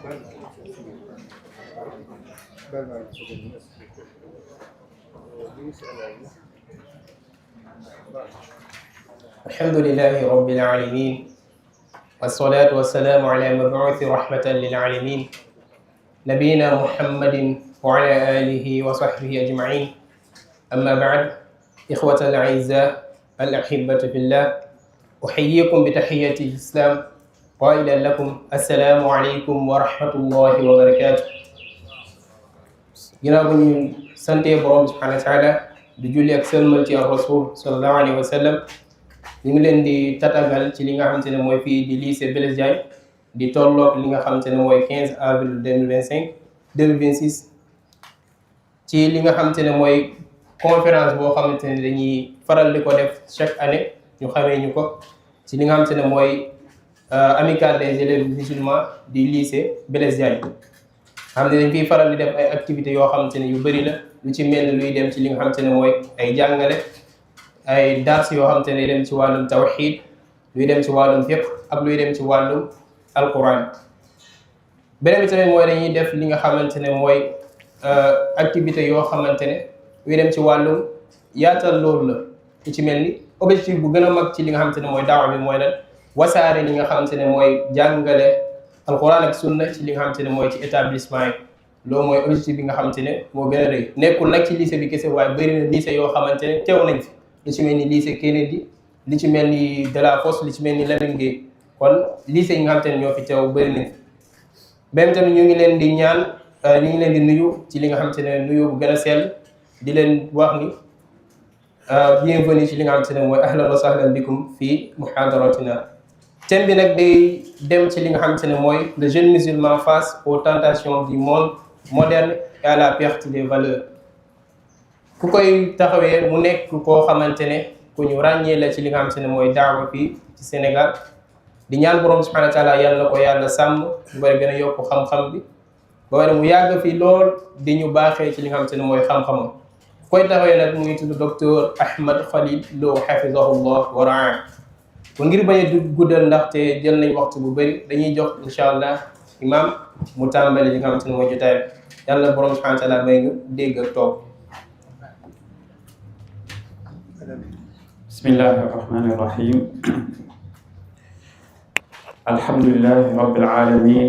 الحمد لله رب العالمين والصلاة والسلام على مبعوث رحمة للعالمين نبينا محمد وعلى آله وصحبه أجمعين. أما بعد، إخوة الأعزاء الأحبة في الله، أحييكم بتحية الإسلام قائلا لكم السلام عليكم ورحمة الله وبركاته. ginnaaw bu ñu santee borom subhanahu wa taala di julli ak sëlmal ci ar rasul sallallahu alayhi wa sallam, ñu ngi leen di tatagal ci li nga xamante ne mooy fii di lycée Blaise Diagne di tolloog li nga xamante ne mooy 15 avril 2026 ci li nga xamante ne mooy conférence boo xamante ne dañuy faral di ko def chaque année. ñu xamee ñu ko ci li nga xamante ne mooy amicale des élèves musulmans du lycée Blaise Diagne. xam ne dañ fiy faral di def ay activités yoo xamante ne yu bëri la, lu ci mel ni luy dem ci li nga xamante ne mooy ay jàngale, ay dars yoo xamante ne dem ci wàllum tawxiid, luy dem ci wàllum fiqh ak luy dem ci wàllum alquran. beneen bi tamit mooy dañuy def li nga xamante ne mooy activité yoo xamante ne luy dem ci wàllum yaatal loolu la. lu ci mel ni objectif bu gën a mag ci li nga xamante ne mooy daawa bi mooy lan wasaare li nga xamante ne mooy jàngale alquran ak sunna ci li nga xamante ne mooy ci établissement yi. loolu mooy objectif bi nga xamante ne moo gën a rëy. nekkul nag ci lycée bi kese, waaye bëri na lycée yoo xamante ne teew nañ fi, lu ci mel ni lycée Kennedy, li ci mel ni Delafosse, li ci mel ni Lamine Gueye. kon lycée yi nga xamante ne ñoo fi teew bëri nañ fi. benn tamit ñu ngi leen di ñaan, ñu ngi leen di nuyu ci li nga xamante ne nuyu bu gën a sell, di leen wax ni bienvenue ci li nga xamante ne mooy ahlan wa sahlan bikum fii muhadaratina. thème bi nag day dem ci li nga xamante ne mooy le jeune musulman face aux tentations du monde moderne et à la perte des valeurs. ku koy taxawee mu nekk koo xamante ne ku ñu ràññee la ci li nga xamante ne mooy daawa fii ci Sénégal. di ñaan borom subhanahu wa taala yàlla na ko yàlla sàmm bu bari gën a yokk xam-xam bi, ba pare mu yàgg fii lool di ñu baaxee ci li nga xamante ne mooy xam-xamam. koy taxawee nag mu ngi tudd docteur Ahmad Khalil Lo hafizahullah wa raa. bu ngir bañ a guddal ndaxte jël nañ waxtu bu bëri, dañuy jox incha allah imam mu tàmbali li nga xamante ne mooy jotaay bi. yàlla borom subhanahu wa taala may ñu dégg ak toog. bismillahi rahmani rahim. alhamdulillahi rabbil alamin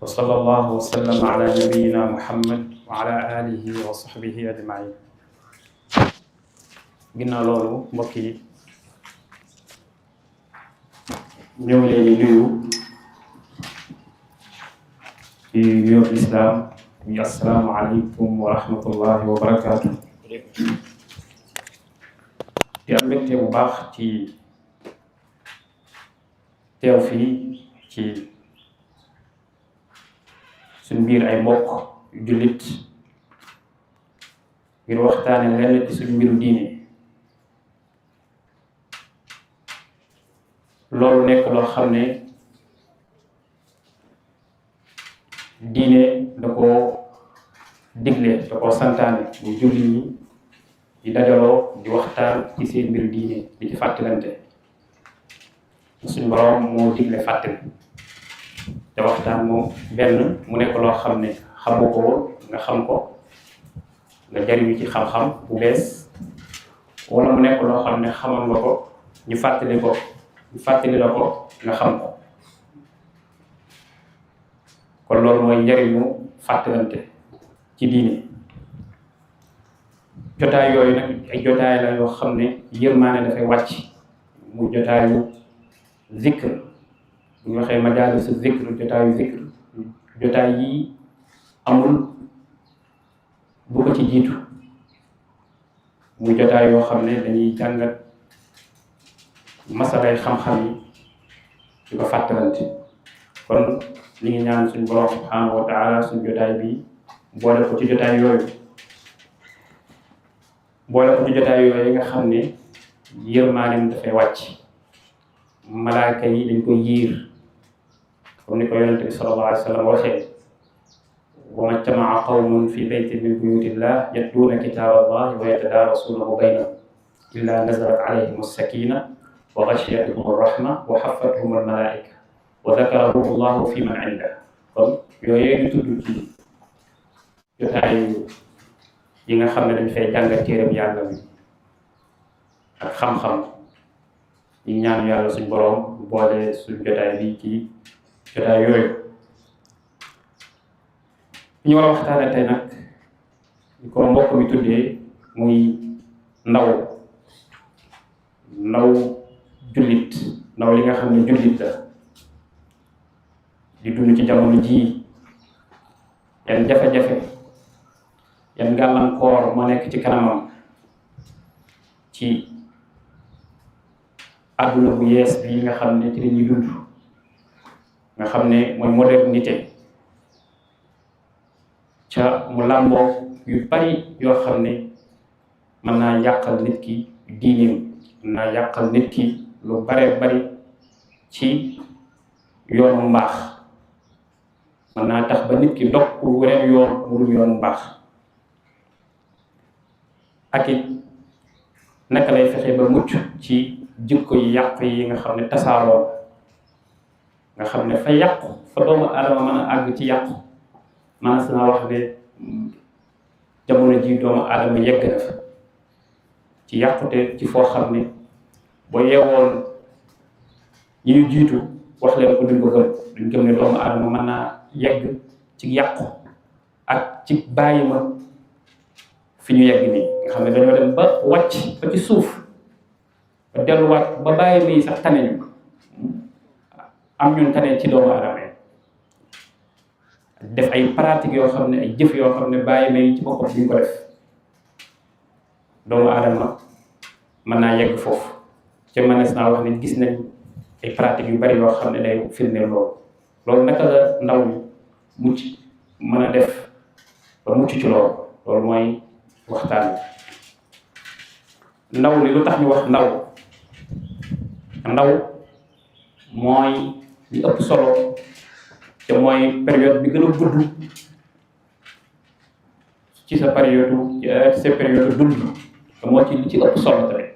wa sallallahu wa sallam ala nabiyyina muhammad wa ala alihi wa sahbihi ajmain. ginnaaw loolu mbokk yi ñoo ngi leen di nuyu ci nuyoo islam yi assalaamu aleykum wa rahmatullahi wa barakaatu. di am mbégte bu baax ci teew fii ci suñ biir ay mbokk jullit ngir waxtaane lenn ci suñ mbiru diine. loolu nekk loo xam ne diine da koo digle, da koo santaane bu jullit ñi di dajaloo di waxtaan ci seen mbiru diine di ci fàttalante. suñ borom moo digle fàttali te waxtaan moom benn mu nekk loo xam ne xamoo ko woon nga xam ko, nga jariñu ci xam-xam bu bees, wala mu nekk loo xam ne xamoon nga ko ñu fàttali la ko nga xam ko. kon loolu mooy njariñu fàttalante ci diine. jotaay yooyu nag ay jotaay la yoo xam ne yërmaane dafay wàcc, mu jotaayu zikr. bu ñu waxee majaalisu zikr, jotaayu zikr, jotaay yi amul bu ko ci jiitu. muy jotaay yoo xam ne dañuy jàngat masalay xam-xam yi di ko fàttalante. kon ñu ngi ñaan suñu borom subhanahu wa taala suñu jotaay bi boole ko ci jotaay yooyu, yi nga xam ne yërmaaneem dafay wàcc, malaaka yi dañ ko yiir, comme ni ko yonente bi sallallahu alayhi wa sallam waxee: wa majtama'a qawmun fi baytin min buyutillah yatluuna kitaaballahi wa yatadaarasuunahu baynahum illa nazalat alayhim as-sakina wa ghashiyatuhum ar-rahma wa haffathum al-malaa'ika wa dakarahu allahu fi man inda. kon yooyu ñu tudd ci jotaayu yi nga xam ne dañ fay jàngal téeram yàlla bi ak xam-xam ñu ñaan yàlla suñ boroom boole suñ jotaay bi ci jotaay yooyu. ñu war a waxtaane tey nag ñu ko mbokk mi tuddee muy ndaw jullit, ndaw li nga xam ne jullit la di dund ci jamono jii yan jafe-jafe yan gàllankoor moo nekk ci kanamam ci àdduna bu yees bi nga xam ne ci lañuy dund, nga xam ne mooy modernité, ca mu làmboo yu bari yoo xam ne mën naa yàqal nit ki diineem, mën naa yàqal nit ki lu bare bari ci yoonu mbaax, mën naa tax ba nit ki dog pour weneen yoon wurul yoonu mbaax. ak it naka lay fexe ba mucc ci jikko yi yàq yi nga xam ne tasaaroo, nga xam ne fa yàqu fa doomu aadama mën a àgg ci yàqu, maanaam naa wax ne jamono ji doomu aadama yegg na fa ci yàqute ci foo xam ne boo yeewoon ñi ñu jiitu wax leen ko duñ ko gëm, duñ gëm ne doomu aadama mën naa yegg ci yàqu ak ci bàyyi ma fi ñu yegg nii, nga xam ne dañoo dem ba wàcc ba ci suuf ba delluwaat ba bàyyi mii sax tane ñu am ñun tane ci doomu aadama yi, def ay pratique yoo xam ne ay jëf yoo xam ne bàyyi may ci boppam duñ ko def. doomu aadama mën naa yegg foofu ca mënees naa wax ne gis nañ ay pratiques yu bari yoo xam ne day firndeel loolu naka la ndaw ñi mucc mën a def ba mucc ci loolu mooy waxtaan ndaw li lu tax ñu wax ndaw mooy li ëpp solo te mooy période bi gën a gudd ci sa période dund te moo ci li ci ëpp solo tamit.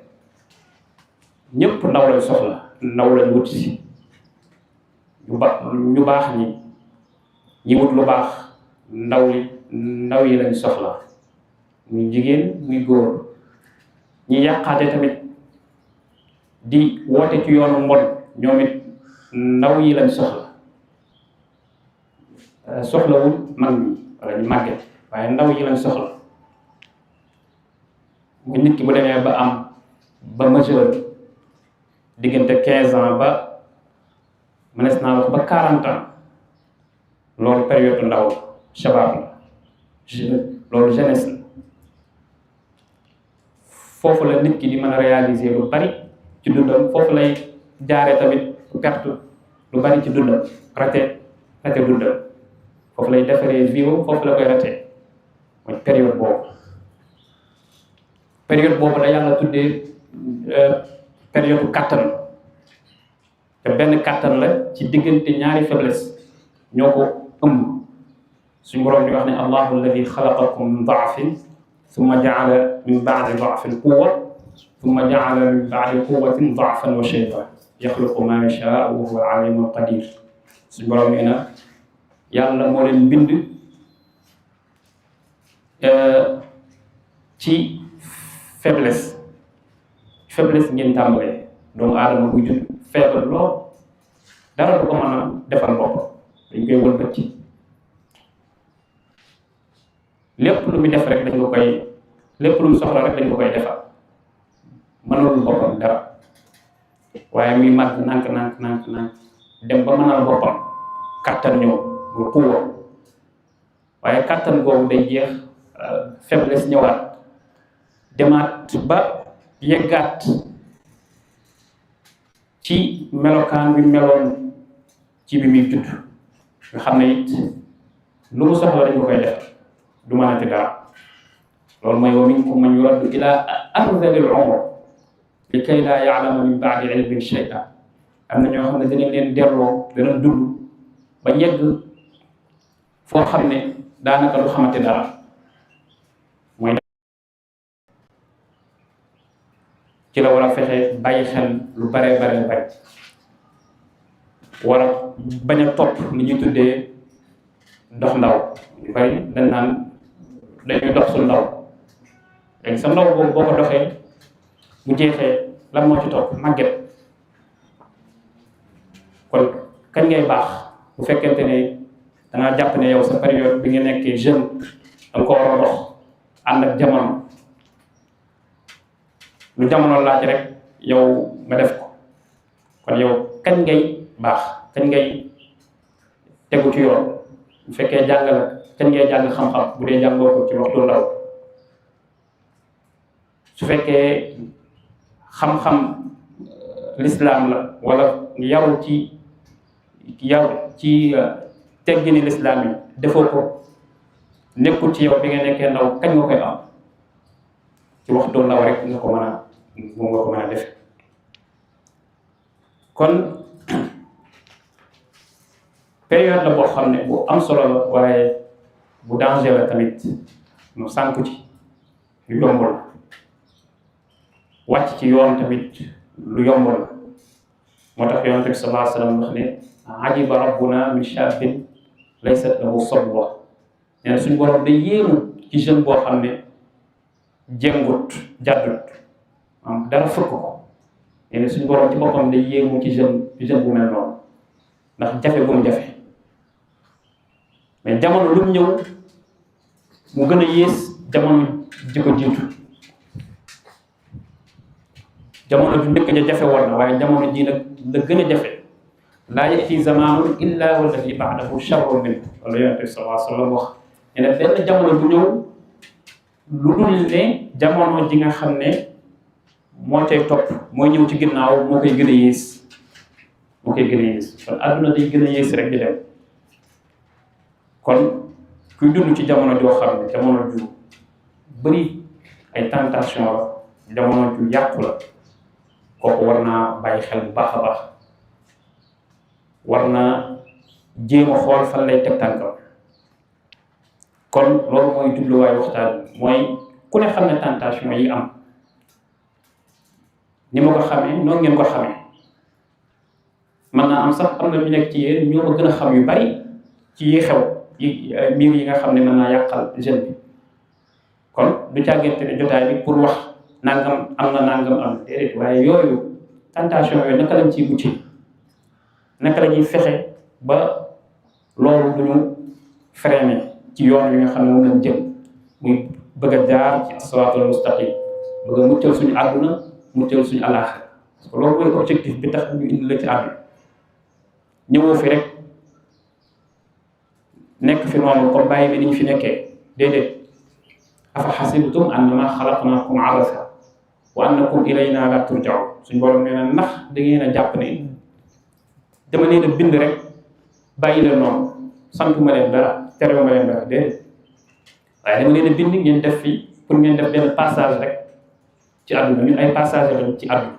ñëpp ndaw lañ soxla, ndaw lañ wut si ñu baax ñi wut lu baax ndaw yi lañ soxla, muy jigéen muy góor. ñi yàqaate tamit di woote ci yoonu mbon ñoom it ndaw yi lañ soxlawul mag ñi wala ñu màgget, waaye ndaw yi lañ soxla. muy nit ki bu demee ba majeur diggante 15 ans ba mënees naa wax ba 40 ans, loolu période ndaw shabab la, loolu jeunesse la. foofu la nit ki di mën a réaliser lu bari ci dundam, foofu lay jaare tamit perte lu bari ci dundam, raté dundam, foofu lay defaree vie, foofu la koy raté. mooy période boobu la yàlla tuddee période kàttan, te benn kàttan la ci diggante ñaari faiblesse ñoo ko ëmb. suñu borom di wax ne allahu alladi xalaqakum min daafin summa jaala min baadi daafin quwa summa jaala min baadi quwatin daafan wa shayba yaxluqu ma yashaa wa huwa alimun qadir. suñu borom nee na yàlla moo leen bind ci faiblesse ngeen tàmbalee. doomu aadama buy judd feebar lool, dara du ko mën a defal boppam, dañ koy wëlbat ci lépp lu muy def rek dañ ko koy, lépp lu mu soxla rek dañ ko koy defal, mënul boppam dara. waaye muy màgg nànk dem ba mënal boppam, kattan ñëw bu kuwa, waaye kattan googu day jeex, faiblesse ñëwaat, demaat ba yeggaat ci melokaan bi meloon ci bi muy judd, nga xam ne it lu mu soxla dañ ko koy def, du mënati dara. loolu mooy wa minkum man yuraddu ila ardhil umr likay laa ya'lama min ba'di ilmin shay'an. am na ñoo xam ne dinañ leen delloo, danañ dund ba yegg foo xam ne daanaka du xamante dara. mooy ci la war a fexe bàyyi xel lu bare. war a bañ a topp li ñuy tuddee dox ndaw yu bari dañ naan dañuy dox su ndaw léegi sa ndaw boobu boo ko doxee bu jeexee lan moo ci topp màgget. kon kañ ngay baax bu fekkente ne dangaa jàpp ne yow sa période bi nga nekkee jeune danga ko war a dox ànd ak jamono lu jamono laaj rek yow nga def ko. kon yow kañ ngay baax kañ ngay tegu ci yoon bu fekkee jàng la kañ ngay jàng xam-xam bu dee jàngoo ko ci waxtu ndaw su fekkee xam-xam l'islam la wala yaru ci teggini l'islam yi defoo ko nekkul ci yow bi nga nekkee ndaw kañ nga koy am ci waxtu ndaw rek nga ko mën a moom nga ko mën a def. kon période la boo xam ne bu am solo la waaye bu danger la tamit mu sànku ci lu yomb la wàcc ci yoon tamit lu yomb la moo tax yonent bi sallallahu alayhi wa sallam wax ne ajiba rabbuna min shaabin laysat lahu sabwa nee na suñu borom day yéemu ci jeune boo xam ne jéngut jàddut am dara fëkk ko nee na suñu borom ci boppam day yéemu ci jeune bu mel noonu ndax jafe bu mu jafe mais jamono lu mu ñëw mu gën a yées jamono ji ko jiitu jamono ju njëkk ja jafe woon na waaye jamono ji nag la gën a jafe laa yati zamaanun illa walladi ba'dahu sharrun minhu wala yonent bi sallallahu alayhi wa sallam wax ne ne benn jamono du ñëw lu dul ne jamono ji nga xam ne moo cay topp mooy ñëw ci ginnaaw moo koy gën a yées moo koy gën a yées kon àdduna day gën a yées rek di dem kon kuy dund ci jamono joo xam ne jamono ju bëri ay tentation la jamono ju yàqu la kooku war naa bàyyi xel bu baax a baax war naa jéem a xool fan lay teg tànkam. kon loolu mooy jubluwaay waxtaan bi mooy ku ne xam ne tentation yi am ni ma ko xamee noonu ngeen ko xamee mën naa am sax am na ñu nekk ci yéen ñoo ma gën a xam yu bari ci yi xew yi mbir yi nga xam ne mën naa yàqal jeune bi kon du càggante ne jotaay bi pour wax nangam am na nangam am na déedéet waaye yooyu tentation yooyu naka lañ ciy mucc naka la ñuy fexe ba loolu duñu freiné ci yoon yi nga xam ne moom lañ jëm muy bëgg a jaar ci as-siraatal mustaqim bëgg a muccal suñu àdduna muccal suñu alaaxira parce que loolu mooy objectif bi tax ñu indi la ci àdduna ñëwoo fi rek nekk fi noonu comme bàyyi bi ni ñu fi nekkee déedéet afa xasibtum annamaa xalaqnaakum abasa wa annakum ilaynaa laa turja'uun suñu borom nee na ndax da ngeen a jàpp ne dama leen a bind rek bàyyi leen noonu santuma leen dara terewuma leen dara déedéet waaye dama leen a bind ngeen def fi pour ngeen def benn passage rek ci àdduna ñun ay passage lañ ci àdduna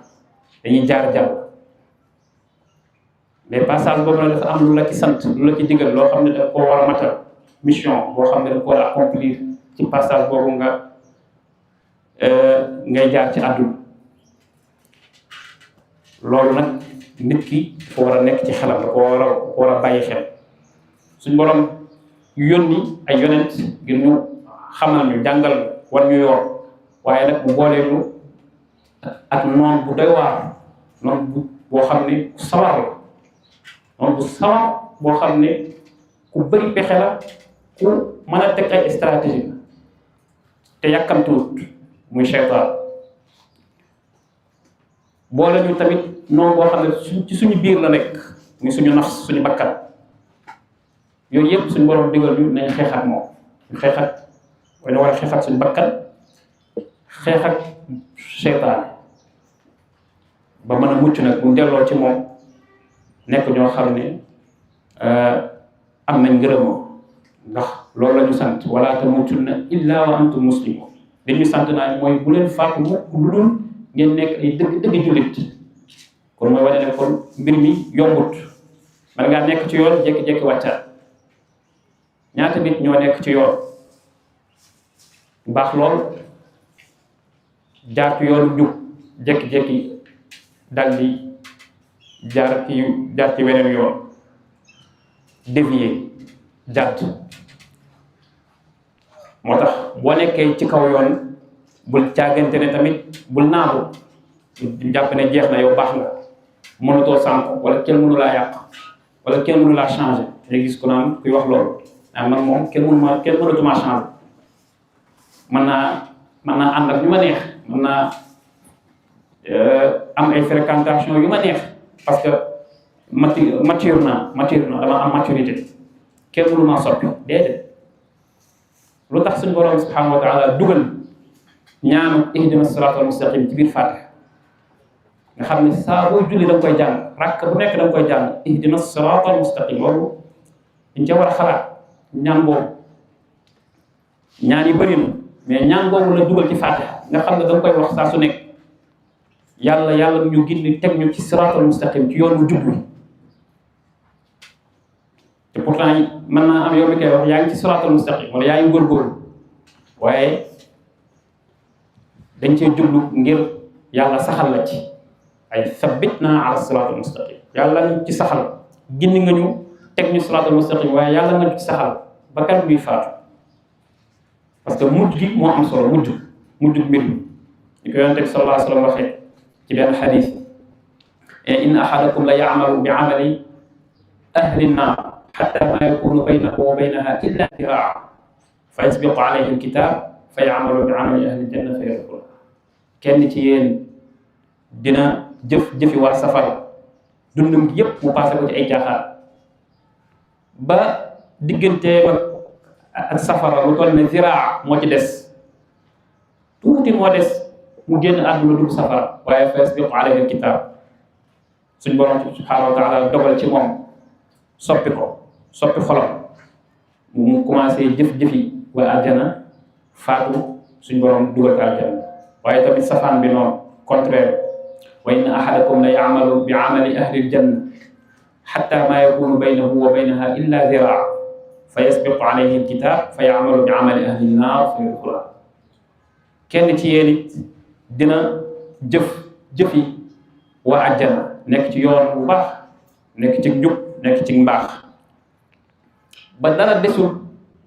dañuy jaar jàll mais passage boobu nag dafa am lu la ci sant lu la ci digal loo xam ne da koo war a matal mission boo xam ne da ko war a accomplir ci passage boobu nga ngay jaar ci àdduna loolu nag nit ki dafa war a nekk ci xelam da ko war a bàyyi xel suñ borom yónni ay yonent ngir ñu xamal ñu jàngal war ñu yoon waaye nag mu boolee ñu ak noon bu doy waar noon bu boo xam ne ku sawar la noon bu sawar boo xam ne ku bëri pexe la ku mën a teg ay stratégie te yàkkamtuwut muy seytaan boole ñu tamit noonu boo xam ne ci suñu biir la nekk muy suñu nafs suñu bakkan yooyu yëpp suñu borom digal ñu nañ xeex ak moom ñu xeex ak wala war a xeex ak suñu bakkan xeex ak seytaan ba mën a mucc nag bu delloo ci moom nekk ñoo xam ne am nañ ngërëmoo ndax loolu la ñu sant wala tamutunna illa wa antum muslimun dañu sant naa mooy bu leen faatu mukk lu dul ngeen nekk ay dëgg jullit kon mooy wane ne kon mbir mi yombut man ngaa nekk ci yoon jékki-jékki wàccaat ñaata nit ñoo nekk ci yoon baax lool jaar ci yoonu jub jékki-jékki dal di jaar ci weneen yoon dévier jàdd. moo tax boo nekkee ci kaw yoon bul caagante ne tamit bul naagu jàpp ne jeex na yow baax nga mënatoo sànq wala kenn mënu laa yàq wala kenn mënu laa changé day gis ku naan kuy wax loolu man moom kenn mënatuma changé mën naa ànd ak ñu ma neex mën naa am ay fréquentation yu ma neex parce que mature naa dama am maturité kenn mënu maa soppi déedéet. lu tax suñu borom subhanahu wa taala dugal ñaanu ihdina siraatal mustaqim ci biir Faatiha nga xam ne saa boo julli da nga koy jàng rakk bu nekk da nga koy jàng ihdina siraatal mustaqim loolu dañ ca war a xalaat ñaan boobu ñaan yi bëri na mais ñaan boobu la dugal ci Faatiha nga xam ne da nga koy wax saa su nekk yàlla ñu gindi teg ñu ci siraatal mustaqim ci yoon bu jub bi te pourtant mën naa am yow mi koy wax yaa ngi ci siraatal mustaqim wala yaa ngi góorgóorlu waaye dañ cee jublu ngir yàlla saxal la ci ay sabbitna ala siraatal mustaqim yàlla ñu ci saxal gindi nga ñu teg ñu siraatal mustaqim waaye yàlla nga ñu ci saxal ba kan muy faatu parce que mujj gi moo am solo mujj mbir mi ñu ko yonent bi sallallahu alayhi wa sallam waxee ci benn xadis inna ahadakum la ya'malu bi amali ahli nnaar حتى ما يكون بينه وبينها إلا ذراع فيسبق عليه الكتاب فيعمل بعمل أهل الجنة فيدخلها kenn ci yéen dina jëfi waa safara dundum gi yëpp mu passé ko ci ay jaaxaar ba digganteem ak safara lu toll ne ziraa moo ci des tuuti moo des mu génn àdduna dugg safara waaye fayasbiqu alayhi alkitab suñ borom subhanahu wa taala dogal ci moom soppi xolam mu commencé jëf-jëfi waa aljana faatu suñ borom dugal ko aljana waaye tamit safaan bi noonu contraire wa inna ahadakum la ya'malu bi amali ahli aljanna hatta ma yakunu baynahu wa baynaha illa ziraa fa yasbiqu alayhi alkitab fa ya'malu bi amali ahli an-nar fa yadkhuluha kenn ci yéen it dina jëfi waa aljana nekk ci yoon bu baax nekk ci njub nekk ci mbaax ba dara desul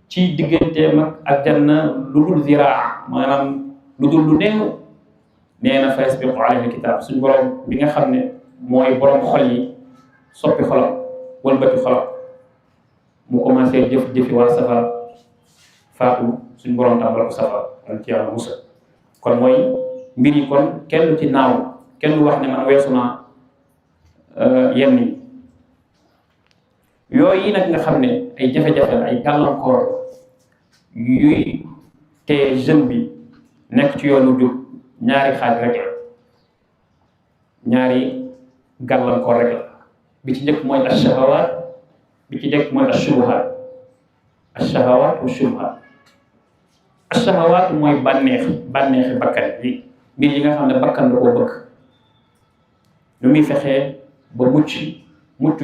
ci digganteem ak aljanna lu dul ziraa maanaam lu dul lu néew nee na fa yasbiqu alayhi alkitab suñu borom bi nga xam ne mooy borom xol yi soppi xolam wëlbati xolam mu commencé jëfi waa safara faatu suñu borom tàmbal ko safara an ci yàlla musa kon mooy mbir yi kon kenn ci naaw kenn wax ne man weesu naa yenn yi yooyu nag nga xam ne ay jafe-jafe ay gàllankoor yuy te jeune bi nekk ci yoonu jub ñaari xaaj rek la ñaari gàllankoor rek la bi ci njëkk mooy ash-shahawaat bi ci njëkk mooy ash-shubuhaat ash-shahawaat wa shubuhaat ash-shahawaat mooy bànneexi bakkan yi mbir yi nga xam ne bakkan da koo bëgg lu muy fexee ba mucc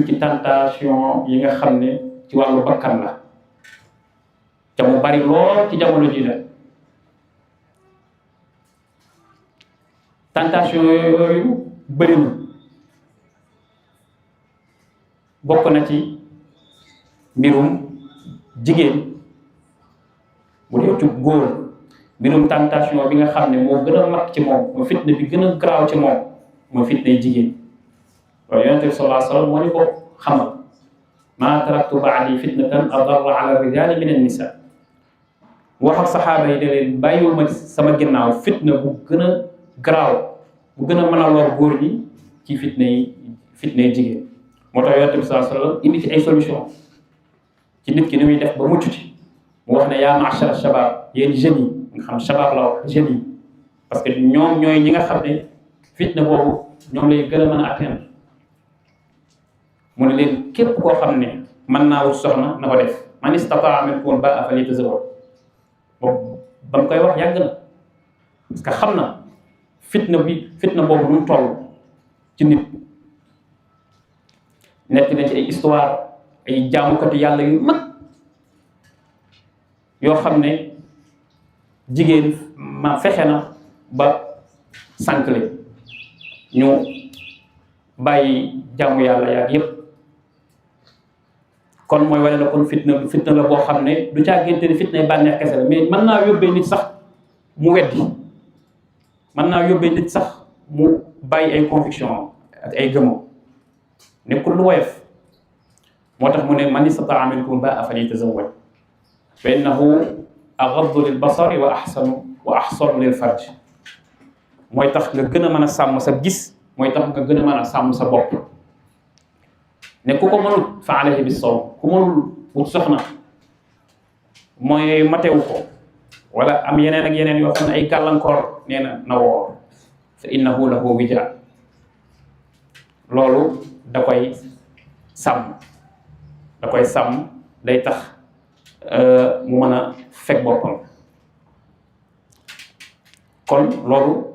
ci tentation yi nga xam ne ci wàllu bakkan la te mu bari lool ci jamono ji la tentation yooyu bëri na bokk na ci mbirum jigéen bu dee ci góor mbirum tentation bi nga xam ne moo gën a mag ci moom mooy fitna bi gën a garaaw ci moom mooy fitnay jigéen waaye yonent bi sallallahu alayhi wa sallam moo ñu ko xamal maa taraktu ba'di fitnatan adarra ala rijali min an-nisa wax ak saxaaba yi ne leen bàyyiwuma sama ginnaaw fitna bu gën a garaaw bu gën a mën a lor góor ñi ci fitnay jigéen moo tax yonent bi sallallahu alayhi wa sallam indi ci ay solution ci nit ki ni muy def ba mucc ci mu wax ne yaa ma'shara shabab yéen jeunes yi nga xam shabab la wax jeunes yi parce que ñoom ñooy ñi nga xam ne fitna boobu ñoom lay gën a mën a atteindre mu ne leen képp koo xam ne mën naa wut soxna na ko def man istata'a minkum al-ba'a falyatazawwaj boobu ba mu koy wax yàgg na parce que xam na fitna boobu nu mu toll ci nit nekk na ci ay histoire ay jaamukatu yàlla yu mag yoo xam ne jigéen ma fexe na ba sànq leen ñu bàyyi jaamu yàlla yaag yépp. kon mooy wane na kon fitna la boo xam ne du caa génte ni fitna bànneex kese la mais mën naa yóbbee nit sax mu weddi, mën naa yóbbee nit sax mu bàyyi ay conviction ak ay gëmoo, nekkul lu woyof. moo tax mu ne man istataa minkum ba'a falyatazawwaj fa innahu aghaddu lil basari wa ahsanu lil farj. mooy tax nga gën a mën a sàmm sa gis, mooy tax nga gën a mën a sàmm sa bopp. ne ku ko mënul fa alayhi bis sawm, ku mënul wut soxna mooy matewu ko wala am yeneen ak yeneen yoo xam ne ay gàllankoor, nee na woor fa innahu lahu wija. loolu da koy sàmm, day tax mu mën a fekk boppam. kon loolu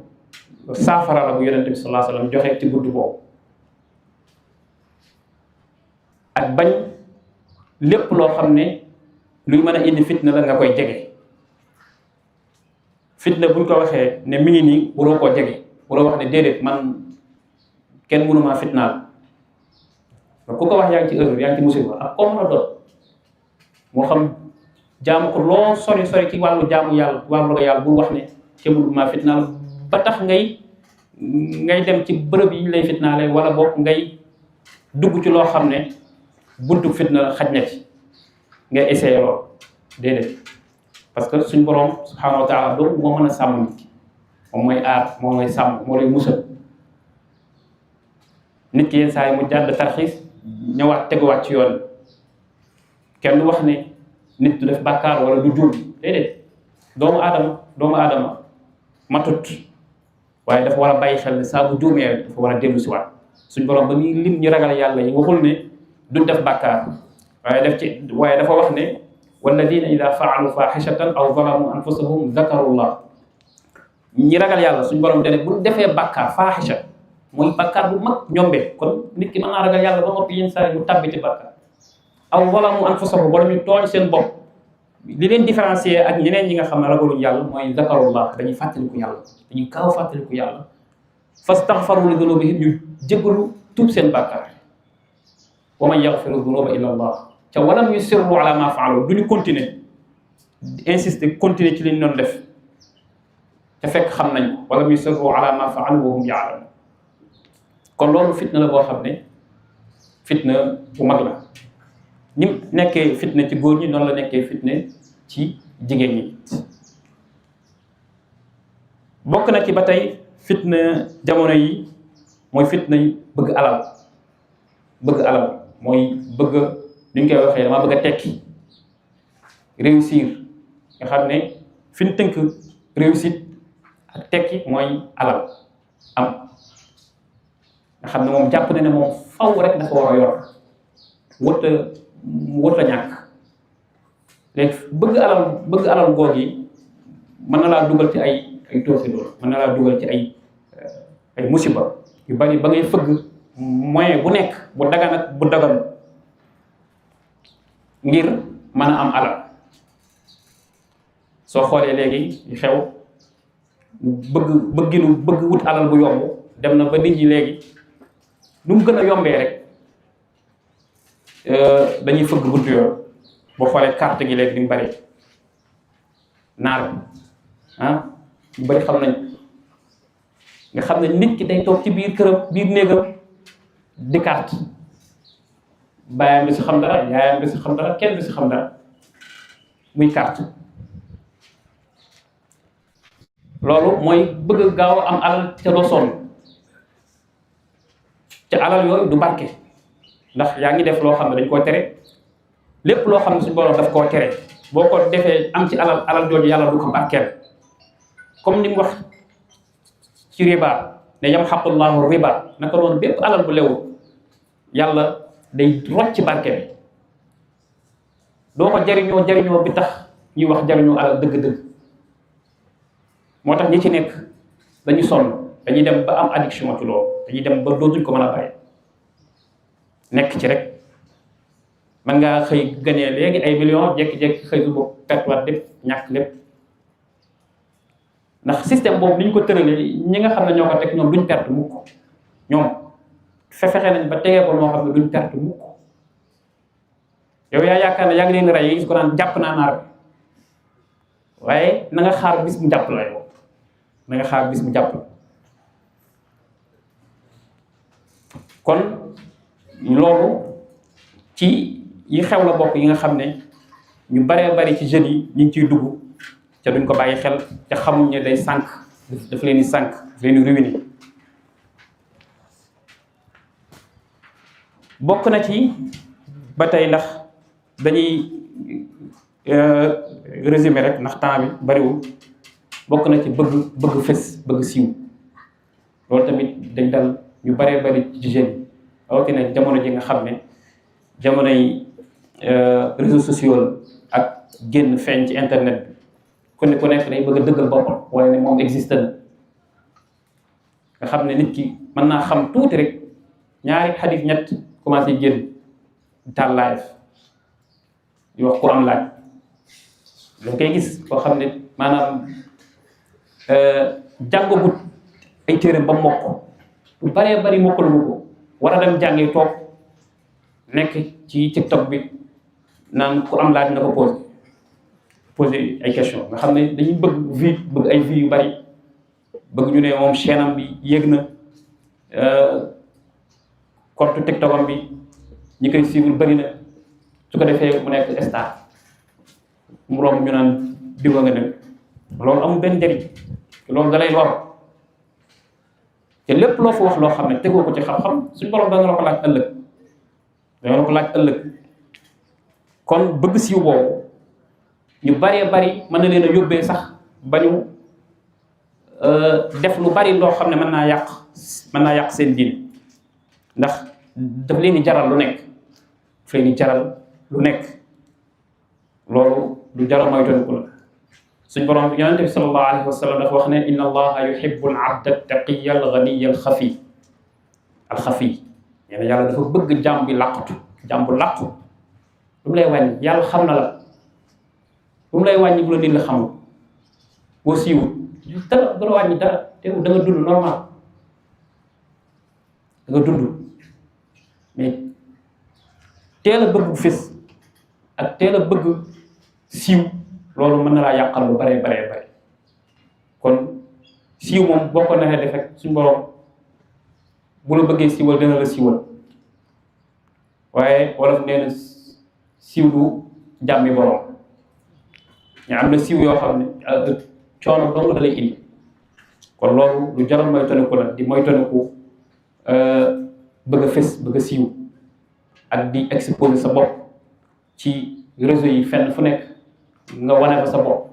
saafara la bu yonent bi sallallahu alayhi wasallam joxe ci guddi boobu. ak bañ lépp loo xam ne luy mën a indi fitna la nga koy jege. fitna buñ ko waxee ne mi ngi nii waroo koo jege, waroo wax ne déedéet man kenn mënu maa fitnaal. ku ko wax yaa ngi ci erreur, yaa ngi ci musiba ak koo mën a doon. moo xam jaamu ko loo sori ci wàllu jaamu yàlla, wàllu yàlla bu wax ne kenn mënu maa fitnaal ba tax ngay dem ci bërëb yi ñu lay fitnaale, wala boog ngay dugg ci loo xam ne buntu fitna xaj na ci nga essayé lool. déedéet, parce que suñ borom subhanahu wa taala doo moo mën a sàmm nit ki, moom mooy aar, moo lay sàmm, moo lay musal. nit ki yenn saa yi mu jàdd tarxiis ñëwaat teguwaat ci yoon. kenn du wax ne nit du def bàkkaar wala du juum, déedéet. doomu aadama matut, waaye dafa war a bàyyi xel ne saa bu juumee dafa war a dellu si waat. suñ borom ba muy lim ñu ragal yàlla yi waxul ne duñ def bàkkaar, waaye dafa wax ne walladina ida faalu faaxishatan aw zalamu anfusahum zakarullah. ñi ragal yàlla suñ borom dene buñ defee bàkkaar, faaxisha mooy bàkkaar bu mag ñombee. kon nit ki mën naa ragal yàlla ba noppi yenn saa yi mu tàbbi ci bàkkaar. aw zalamu anfusahum wala ñu tooñ seen bopp. li leen différencier ak ñeneen ñi nga xam ne ragaluñ yàlla mooy zakarullah, dañuy fàttaliku yàlla, dañuy kaaw fàttaliku yàlla. fastaghfaru li dunubihim, ñu jéggalu tuub seen bàkkaar. wa man yaghfiru dunuba illa allah. ca walam yusirru ala ma faalu, du ñu continuer insister continuer ci li ñu doon def te fekk xam nañ ko. walam yusirru ala ma faalu wa hum ya'lamun. kon loolu fitna la boo xam ne fitna bu mag la. ni mu nekkee fitna ci góor ñi noonu la nekkee fitna ci jigéen ñi. bokk na ci ba tey fitna jamono yi mooy fitna yi bëgg alal. mooy bëgg, ni ñu koy waxee dama bëgg a tekki, réussir. nga xam ne fi ñu tënk réussite ak tekki mooy alal am. nga xam ne moom jàpp na ne moom faw rek dafa war a yor, wërta ñàkk. léegi bëgg alal goog yi mën na laa dugal ci ay tooxi doon, mën na laa dugal ci ay musiba yu bari ba ngay fëgg moyen bu nekk bu dagan ak bu dagan ngir mën a am alal. soo xoolee léegi xew bëgg wut alal bu yomb dem na ba nit ñi léegi nu mu gën a yombee rek dañuy fëgg buntu yoon. boo xoolee carte gi léegi ni mu bari naar ñu bari xam nañ, nga xam ne nit ki day toog ci biir këram, biir néegam di carte. baayam bi si xam dara, yaayam bi si xam dara, kenn bi si xam dara, muy carte. loolu mooy bëgg gaaw am alal te doo sonn. te alal yooyu du barke, ndax yaa ngi def loo xam ne dañ koo tere. lépp loo xam ne suñu borom daf koo tere boo ko defee am ci alal jooju yàlla du ko barkeel. comme ni mu wax ci riba ne yamhaqullahu riba, naka noonu bépp alal bu lewul yàlla day rocc ci barke bi. doo ko jariñoo bi tax ñuy wax jariñoo alal dëgg-dëgg. moo tax ñi ci nekk dañu sonn, dañuy dem ba am addiction ci loolu, dañuy dem ba dootuñ ko mën a bàyyi, nekk ci rek. man ngaa xëy gañee léegi ay millions jékki-jékki xëy su boobu pertuwaat lépp, ñàkk lépp. ndax système boobu ni ñu ko tëralee ñi nga xam ne ñoo ko teg ñoom duñ perte mukk. ñoom fexe nañ ba tegee ko moo xam ne duñ perte mukk yow yaa yaakaar ne yaa ngi leen di rey gis ko naan jàpp naa naar bi waaye na nga xaar bis mu jàpp la yow na nga xaar bis mu jàpp la kon loolu ci yi xew la bokk yi nga xam ne ñu baree bari ci jeunes yi ñu ngi ciy dugg ca duñ ko bàyyi xel ca xamuñ ne day sànq daf leen di sànq daf leen di ruiner bokk na ci ba tey ndax dañuy résumé rek ndax temps bi bariwul bokk na ci bëgg fës bëgg siiw loolu tamit dañ dal ñu baree bari ci jeunes yi rawatina jamono ji nga xam ne jamono yi réseaux sociaux ak génn feeñ ci internet bi ku nekk day bëgg a dëggal boppam waaye ne moom existe na nga xam ne nit ki mën naa xam tuuti rek ñaari xadis ñett commencé génn taal live di wax ku am laaj dañ koy gis koo xam ne maanaam jàngagut ay téeram ba mokk lu baree bari mokkalu ko war a dem jàngi toog nekk ci TikTok bi naan ku am laaj na ko posé ay question nga xam ne dañuy bëgg ay vues yu bari bëgg ñu ne moom chaîne am bi yéeg na compte TikTok am bi ñi koy suivre bari na su ko defee mu nekk star mu romb ñu naan diwa nga dem loolu amul benn njëriñ loolu da lay lor te lépp loo fa wax loo xam ne tegoo ko ci xam-xam suñu borom dana la ko laaj ëllëg kon bëgg siiw boobu ñu baree bari mën na leen a yóbbee sax ba ñu def lu bari loo xam ne mën naa yàq seen diine ndax daf leen di jaral lu nekk loolu lu jaral moytandiku la suñ borom yonente bi sallallahu alayhi wa sallam dafa wax ne inna allaha yuhibbu al abda taqiya al ghaniya al xafi nee na yàlla dafa bëgg jàmm bi làqatu jàmm bu làqu lu mu lay wàññi yàlla xam na la lu mu lay wàññi bu la nit la xamul boo siiwul dara du la wàññi dara te da nga dund normal da nga dund mais teel a bëgg fés ak teel a bëgg siiw loolu mën na laa yàqal lu bare kon siiw moom boo ko neexee def rek suñu borom bu la bëggee siiwal dina la siiwal waaye wolof nee na siiw du jàmmi borom ñu am na siiw yoo xam ne coono dong da lay indi kon loolu lu jaral moytandiku la di moytandiku bëgg a fés bëgg a siiw ak di exposer sa bopp ci réseau yi fenn fu nekk nga wane fa sa bopp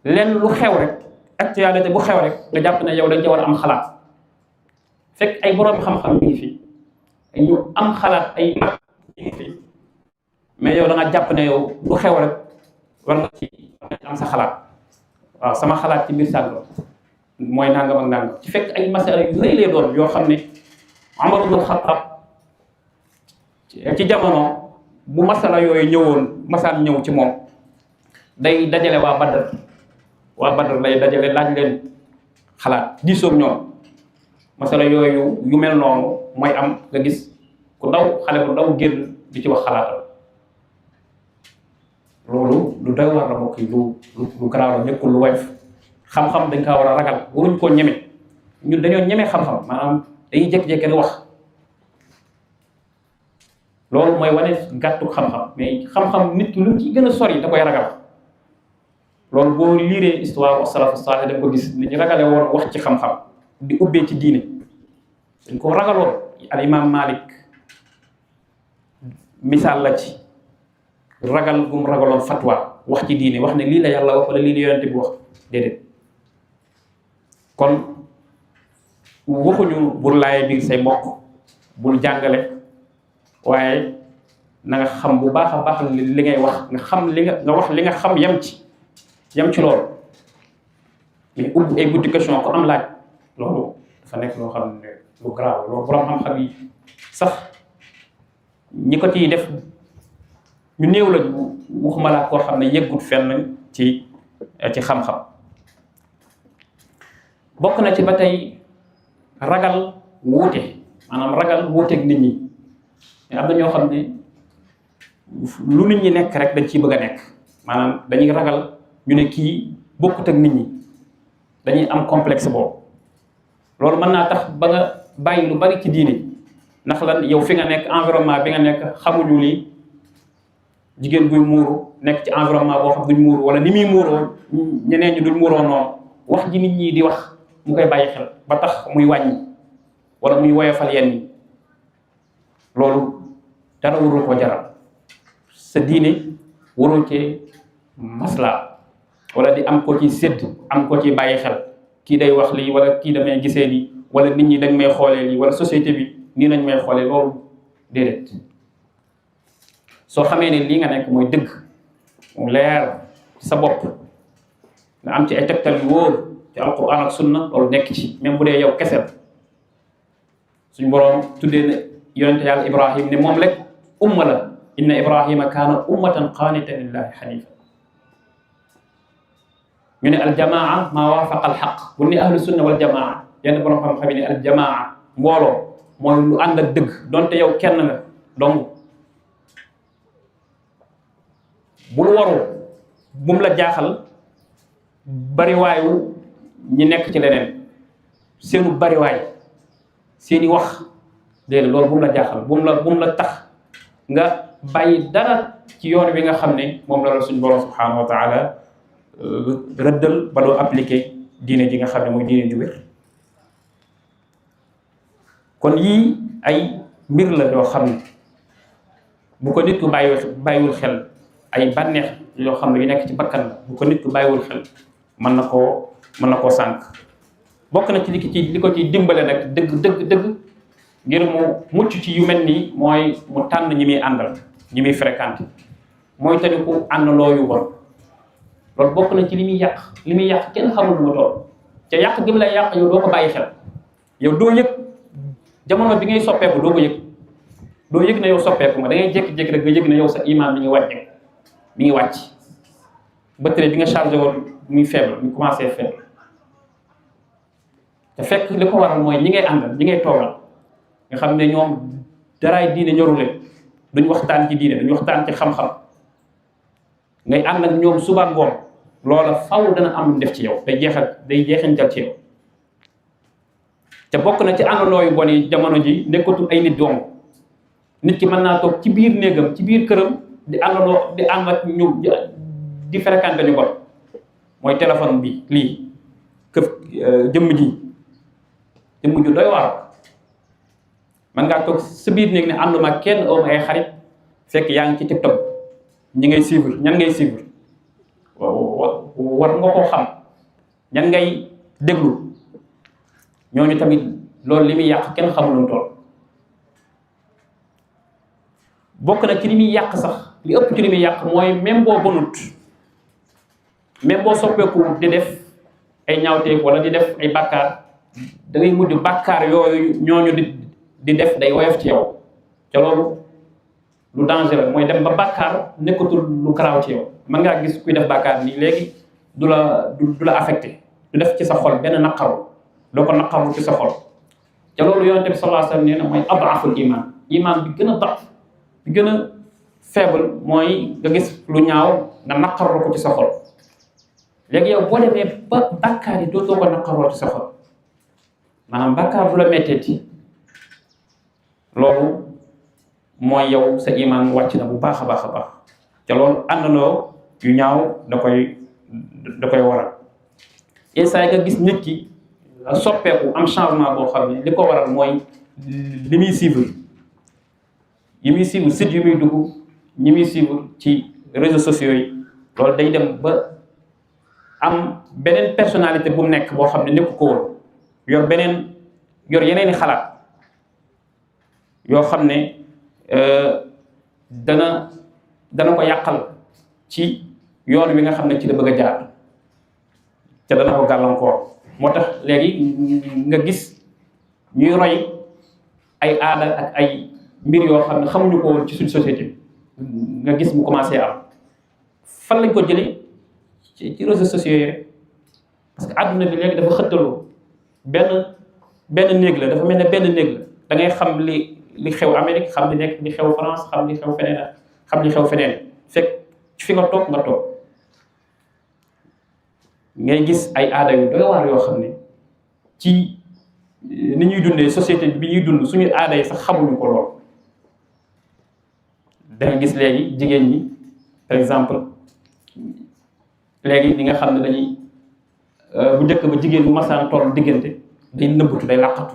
lenn lu xew rek actualité bu xew rek nga jàpp ne yow dañ ca war a am xalaat fekk ay borom xam-xam ñu ngi fi ñu am xalaat ay mag ñu ngi fi mais yow da nga jàpp ne yow lu xew rek war nga ci am sa xalaat waaw sama xalaat ci mbir sàngam mooy nangam ak nangam ci fekk ay masala yu rëy lay doon yoo xam ne Umar ibn Xattaab ci jamono bu masala yooyu ñëwoon masaan ñëw ci moom day dajale waa Badar lay dajale laaj leen xalaat diisoog ñoom masala yooyu yu mel noonu mooy am nga gis ku ndaw xale bu ndaw génn di ci wax xalaatam loolu lu doy war la mbokk yi lu garaaw la nekkul lu woyof xam-xam dañ kaa war a ragal waruñ koo ñeme ñun dañoo ñeme xam-xam maanaam dañuy jékki-jékki di wax loolu mooy wane gàttu xam-xam mais xam-xam nit ki lu ci gën a sori da koy ragal loolu boo liiree histoire salafu saalih da nga ko gis ni ñu ragale woon wax ci xam-xam di ubbee ci diine dañ ko ragaloon al imam Malik misaal la ci ragal gum ragaloon fatwa wax ci diine wax ne lii la yàlla wax wala lii la yonente bi wax déedéet kon waxuñu bul laaye biir say mbokk bul jàngale waaye na nga xam bu baax a baax li ngay wax nga xam nga wax li nga xam yam ci loolu mais ubbi ay buddi question ko am laaj loolu dafa nekk loo xam ne lu grave loolu borom xam-xam yi sax ñi ko ciy def ñu néew la waxuma laa koo xam ne yeggut fenn ci xam-xam bokk na ci ba tey ragal wuute maanaam ragal wuuteeg nit ñi mais am na ñoo xam ne lu nit ñi nekk rek dañ ciy bëgg a nekk maanaam dañuy ragal ñu ne kii bokkut ak nit ñi dañuy am complexe boobu loolu mën naa tax ba nga bàyyi lu bari ci diine ndax lan yow fi nga nekk environnement bi nga nekk xamuñu li jigéen buy muuru nekk ci environnement boo xam duñ muuru wala ni muy muuroo ñeneen ñi duñ muuroo noonu wax ji nit ñi di wax mu koy bàyyi xel ba tax muy wàññi wala muy woyofal yenn yi loolu dara warul ko jaral sa diine waroo cee masla wala di am ko ci sédd am ko ci bàyyi xel kii day wax lii wala kii damay gisee lii wala nit ñi dañ may xoolee lii wala société bi nii nañ may xoolee loolu déedéet soo xamee ne lii nga nekk mooy dëgg mu leer sa bopp nga am ci ay tegtal yu wóor ci alquran ak sunna loolu nekk ci même bu dee yow kese suñ boroom tuddee na yonente yàlla ibrahim ne moom rek umma la inna ibrahima kaana ummatan qaanitan lillahi xanifa ñu ne aljamaa maa waafaqa alxaq bu ne ahlu sunna wal jamaa yenn borom xam-xam ne aljamaa mbooloo mooy lu ànd ak dëgg donte yow kenn nga donc bul waru bum la jaaxal bariwaayu ñi nekk ci leneen seenu bariwaay seeni wax déedéet loolu bum la jaaxal bum la tax nga bàyyi dara ci yoon wi nga xam ne moom la suñu borom subhanahu wa taala rëddal ba doo appliqué diine ji nga xam ne mooy diine ju wér kon yii ay mbir la yoo xam ne bu ko nit ku bàyyiwul xel ay bànneex yoo xam ne yu nekk ci bakkan la bu ko nit ku bàyyiwul xel mën na koo sànq bokk na ci li ko ci dimbale nag dëgg ngir mu mucc ci yu mel nii mooy mu tànn ñi muy àndal ñi muy fréquenté mooy tamit ku àndandoo yu bon loolu bokk na ci li muy yàq kenn xamul lu mu toll ca yàq gi mu lay yàq yow doo ko bàyyi xel yow doo yëg jamono bi ngay soppeeku doo ko yëg na yow soppeeku nga da ngay jékki-jékki rek nga yëg na yow sa iman mi ngi wàcc batterie bi nga chargé woon muy faible muy commencé faible te fekk li ko waral mooy ñi ngay àndal ñi ngay toogal nga xam ne ñoom daraay diine ñoru leen duñ waxtaan ci diine duñ waxtaan ci xam-xam ngay ànd ak ñoom suba ngoon loola faw dana am def ci yow day jeexantal ci yow te bokk na ci àndandoo yu bon yi jamono ji nekkatul ay nit dong nit ki mën naa toog ci biir néegam ci biir këram di ànd ak ñu di fréquenté ñu bon mooy téléphone bi lii këf jëmm ju doy waar man ngaa toog sa biir néeg ne ànduma kenn oom ay xarit fekk yaa ngi ci TikTok ñi ngay suivre ñan ngay suivre war nga koo xam ñan ngay déglu ñooñu tamit loolu li muy yàq kenn xamul lu mu toll bokk na ci li muy yàq sax li ëpp ci li muy yàq mooy même boo bonut même boo soppeeku di def ay ñaawteef wala di def ay bàkkaar da ngay mujj bàkkaar yooyu ñooñu di def day woyof ci yow te loolu lu dangereux mooy dem ba bàkkaar nekkatul lu garaaw ci yow mën ngaa gis kuy def bàkkaar nii léegi du la affecté du def ci sa xol benn naqaru doo ko naqaru ci sa xol te loolu yonent bi sallallahu alayhi wasallam nee na mooy ad'aful iman bi gën a daf bi gën a faible mooy nga gis lu ñaaw nga naqaru ko ci sa xol léegi yow boo demee ba bàkkaar yi dootoo ko naqaroo ci sa xol maanaam bàkkaar du la metteeti loolu mooy yow sa iman wàcc na bu baax a baax a baax te loolu àndandoo yu ñaaw da koy waral saa nga gis nit ki soppeeku am changement boo xam ne li ko waral mooy li muy suivre site yu muy dugg ñi muy suivre ci réseaux sociaux yi loolu day dem ba am beneen personnalité bu mu nekk boo xam ne nekku ko woon yor yeneeni xalaat yoo xam ne dana ko yàqal ci yoon wi nga xam ne ci la bëgg a jaar te dana ko gàllankoor moo tax léegi nga gis ñuy roy ay aada ak ay mbir yoo xam ne xamuñu ko woon ci suñu société nga gis mu commencé am fan lañ ko jëlee ci réseaux sociaux yi rek parce que àdduna bi léegi dafa xëttaloo benn benn néeg la dafa mel ne benn néeg la da ngay xam li xew Amérique xam li xew France xam li xew feneen xam li xew feneen fekk fi nga toog ngay gis ay aada yu doy waar yoo xam ne ci ni ñuy dundee société bi ñuy dund suñu aada yi sax xamuñu ko lool. da nga gis léegi jigéen ñi par exemple léegi di nga xam ne dañuy bu njëkk ba jigéen bu masaan toll diggante day nëbbatu day làqatu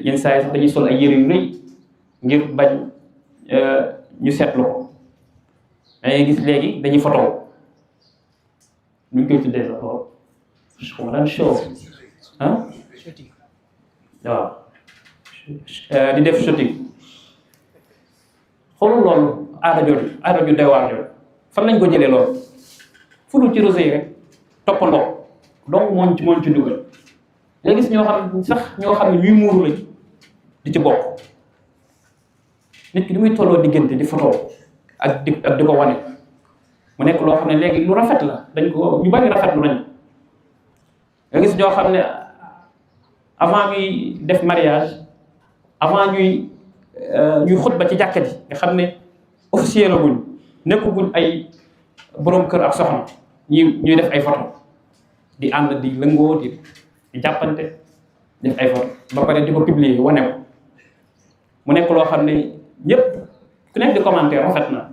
yenn saa yi sax dañuy sol ay yére yu rëy ngir bañ ñu seetlu ko da ngay gis léegi dañuy photo ñu koy tuddee sax lool xaw ma show waaw di def shooting xoolal loolu aada ju doy waar jooju fan lañ ko jëlee loolu fu dul ci réseau yi rek toppandoo donc mooñ ci dugal léegi gis ñoo xam ne ñuy muuru lañ di ci bokk nit ki di muy tolloo diggante di photo ak di ko wane mu nekk loo xam ne léegi lu rafet la dañ ko ñu bari rafetlu nañ nga gis ñoo xam ne avant ñuy def mariage avant ñuy xutba ci jàkka ji nga xam ne officiel la guñ nekkuguñ ay borom kër ak soxna ñuy def ay photo di ànd di lëngoo di jàppante def ay photo ba pare di ko publier wane ko mu nekk loo xam ne ñëpp ku nekk di commentaire rafet na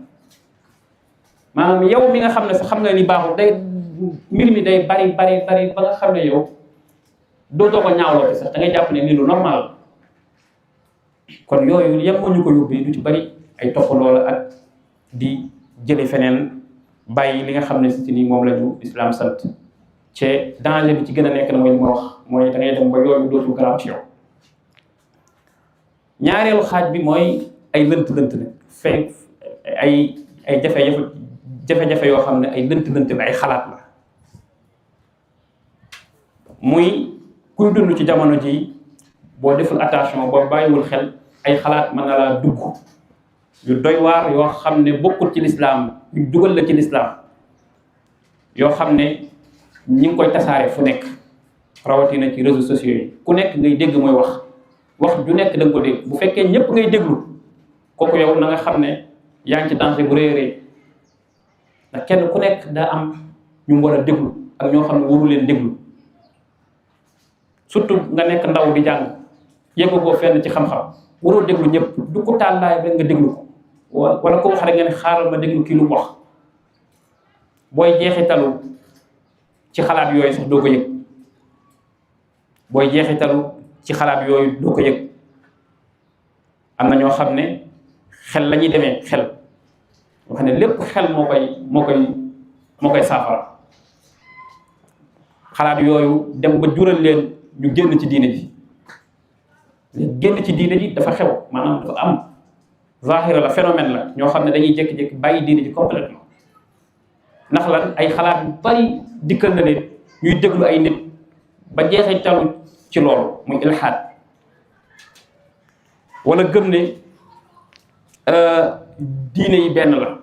maanaam yow mi nga xam ne sax xam nga ni baaxul day mbir mi day bari ba nga xam ne yow dootoo ko ñaawloo sax da ngay jàpp ne ni lu normal kon yooyu yem moo ñu ko yóbbee du ci bari ay toppandoo la ak di jële feneen bàyyi li nga xam ne si ni moom la ñu islam sant ci danger bi ci gën a nekk na mooy li ma wax mooy da ngay dem ba yooyu dootul garaaw ci yow. ñaareelu xaaj bi mooy ay lënt-lënt nag fekk ay jafe-jafe yoo xam ne ay lënt-lënt la ay xalaat la muy kuy dund ci jamono ji boo deful attention boo bàyyiwul xel ay xalaat mën na laa dugg yu doy waar yoo xam ne bokkul ci lislaam yu dugal la ci lislaam yoo xam ne ñi ngi koy tasaare fu nekk rawatina ci réseaux sociaux yi ku nekk ngay dégg mooy wax ju nekk da nga ko dégg bu fekkee ñëpp ngay déglu kooku yow na nga xam ne yaa ngi ci danger bu rëy a rëy ndax kenn ku nekk daa am ñu war a déglu ak ñoo xam ne waru leen déglu surtout nga nekk ndaw di jàng yëggu ko fenn ci xam-xam waroo déglu ñëpp du ko taal laay rek nga déglu ko wala ko wax rek nga ne xaaral ma déglu kii lu wax booy jeexitalu ci xalaat yooyu sax doo ko yëg booy jeexitalu ci xalaat yooyu doo ko yëg am na ñoo xam ne xel la ñuy demee xel nga xam ne lépp xel moo koy saafara xalaat yooyu dem ba jural leen ñu génn ci diine ji génn ci diine ji dafa xew maanaam dafa am zahira la phénomène la ñoo xam ne dañuy jékki-jékki bàyyi diine ji complètement ndax lan ay xalaat yu bari dikkal na leen ñuy déglu ay nit ba jeexee talu ci loolu muy ilhaad wala gëm ne diine yi benn la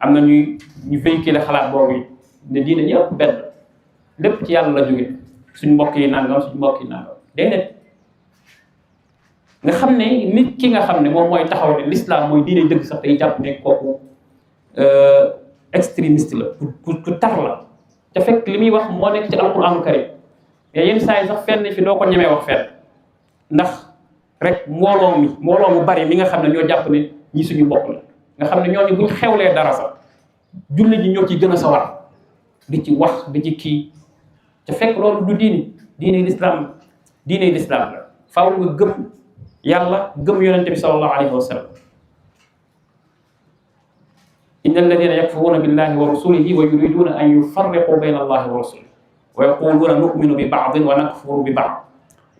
am na ñu véhiculer xalaat boobu yi ne diine yëpp benn lépp ci yàlla la jóge suñ mbokk yi nangam déedéet nga xam ne nit ki nga xam ne moom mooy taxaw ne l'islam mooy diine dëgg sax day jàpp ne kooku extrémiste la ku tar la te fekk li muy wax moo nekk ci alquran karim mais yenn saa yi sax fenn fi doo ko ñemee wax fenn ndax rek mbooloo mu bari mi nga xam ne ñoo jàpp ne ñi suñu bokk la nga xam ne ñooñu buñ xewlee dara sax jullit ñi ñoo ci gën a sawar di ci wax di ci kii te fekk loolu du diine l'islam la faaw nga gëm yàlla gëm yonente bi sallallahu alayhi wa sallam inna alladina yakfuruna billahi wa rasulihi wa yuriduna an yufarriqu bayna allahi wa rasulihi wa yaquluna nu'minu bi ba'din wa nakfuru bi ba'd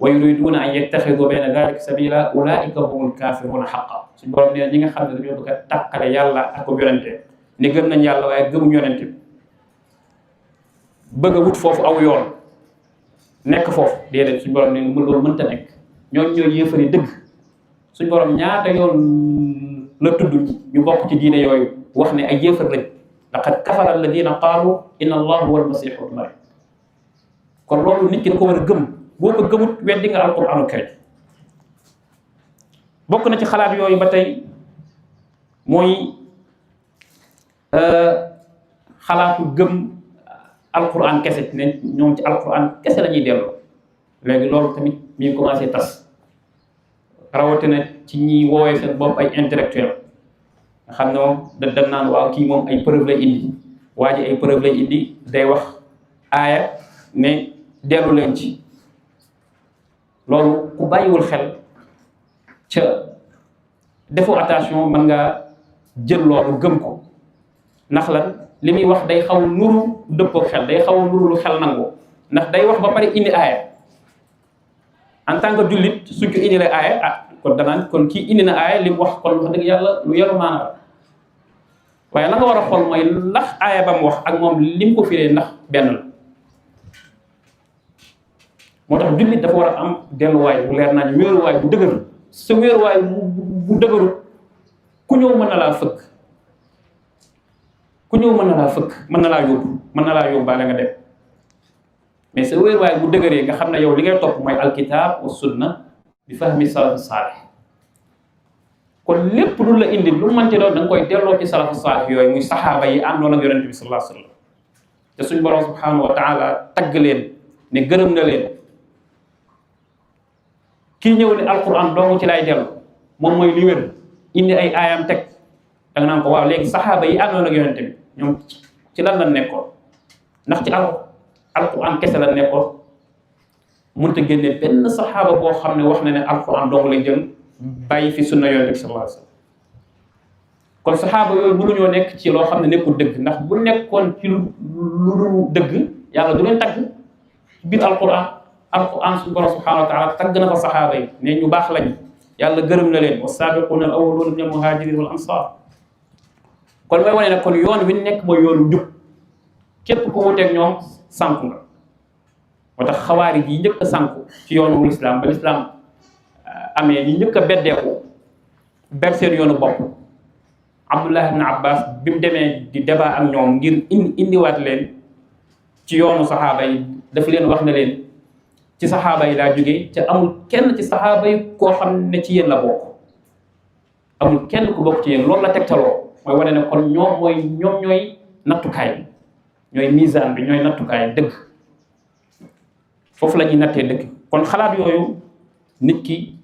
wa yuriduna an yattaxidu bayna dhalika sabila ulaika humul kafiruna haqqan suñu borom nee na ñi nga xam ne dañoo bëgg a tàqale yàlla ak ko yonente ne gëm nañ yàlla waaye gëmuñ yonente bi bëgg a wut foofu aw yoon nekk foofu déedéet suñu borom ne loolu mënta nekk ñooñu ñooy yéefari dëgg suñu borom ñaata yoon la tudd ñu bokk ci diine yooyu wax ne ay yéefar lañ laqad kafara alladina qaalu inna allah huwa almasihu ibnu maryam kon loolu nit ki da ko war a gëm boo ko gëmut weddi nga alquranu karim. bokk na ci xalaat yooyu ba tey mooy xalaatu gëm alquran kese ne ñoom ci alquran kese la ñuy delloo. léegi loolu tamit mi ngi commencé tas rawatina ci ñi woowee seen bopp ay intellectuel nga xam ne moom da naan waaw kii moom ay preuve lay indi waa ji ay preuve lay indi day wax aaya ne dellu leen ci. loolu ku bàyyiwul xel ca defoo attention mën nga jël loolu gëm ko ndax lan li muy wax day xaw nuru dëppoo xel, day xaw nuru lu xel nangu ndax day wax ba pare indi aaya en tant que jullit suñ ko indi la aaya ah kon danaan kon kii indi na aaya li mu wax kon wax dëgg yàlla lu yaru maanaam waaye la nga war a xool mooy ndax aaya ba mu wax ak moom li mu ko firee ndax benn la. moo tax jullit dafa war a am delluwaay bu leer nañ wéeruwaay bu dëgër. sa wéeruwaay bu dëgëru ku ñëw mën na laa fëkk ku ñëw mën na laa fëkk mën na laa yóbbu mën na laa yóbbaale nga dem mais sa wéeruwaay bu dëgëree nga xam ne yow li ngay topp mooy alkitab wa sunna bi fahmi salafu saalih. kon lépp lu la indi lu mënti doon da nga koy delloo ci salafu saalih yooyu muy saxaaba yi àndoon ak yonente bi sallallahu alayhi wa sallam te suñ borom subhanahu wa taala tagg leen ne gërëm na leen. kii ñëw ne alquran dong ci lay dellu moom mooy li wér indi ay aayam teg da nga naan ko waaw léegi saxaaba yi àndoon ak yonente bi ñoom ci lan la nekkoon ndax ci alquran kese la nekkoon mënta génne benn saxaaba boo xam ne wax na ne alquran dong lay jël bàyyi fi sunna yonente bi sallallahu alayhi wasallam. kon saxaaba yooyu mënuñoo nekk ci loo xam ne nekkul dëgg ndax bu nekkoon ci lu dëgg yàlla du leen tagg ci biir alquran suñu borom subhanahu wa taala tagg na fa saxaaba yi ne ñu baax lañ yàlla gërëm na leen was-saabiquuna al-awwaluuna mina al-muhaajiriina wal ansaar. kon mooy wane ne kon yoon wi nekk mooy yoonu njub képp ku wuteeg ñoom sànku nga. moo tax xawaari yi njëkk a sànku ci yoonu lislaam ba lislaam amee ñi njëkk a beddeeku ber seen yoonu bopp. Abdullah ibn Abbas bi mu demee di débat ak ñoom ngir indiwaat leen ci yoonu saxaaba yi daf leen wax ne leen ci saxaaba yi laa jógee te amul kenn ci saxaaba yi koo xam ne ci yéen la bokk amul kenn ku bokk ci yéen loolu la tegtaloo mooy wane ne kon ñoom ñooy nattukaay bi ñooy misaan bi ñooy nattukaay dëgg foofu la ñuy nattee dëgg. kon xalaat yooyu nit ki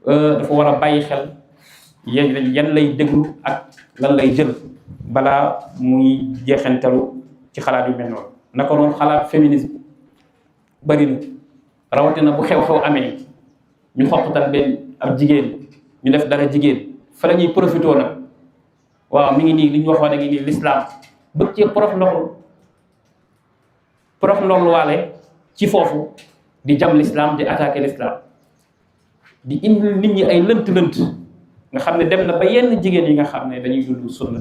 dafa war a bàyyi xel yan lay déglu ak lan lay jël balaa muy jeexantalu ci xalaat yu mel noonu. naka noonu xalaat féminisme bari na rawatina bu xew-xew amee ñu xoqatal benn ab jigéen ñu def dara jigéen fa la ñuy profité nag waaw mi ngi nii li ñu waxoon a ngi nii l'islam bëgg cee prof ndolluwaale ci foofu di jam l'islam di attaqué l'islam di indi nit ñi ay lënt-lënt nga xam ne dem na ba yenn jigéen yi nga xam ne dañuy dund sunna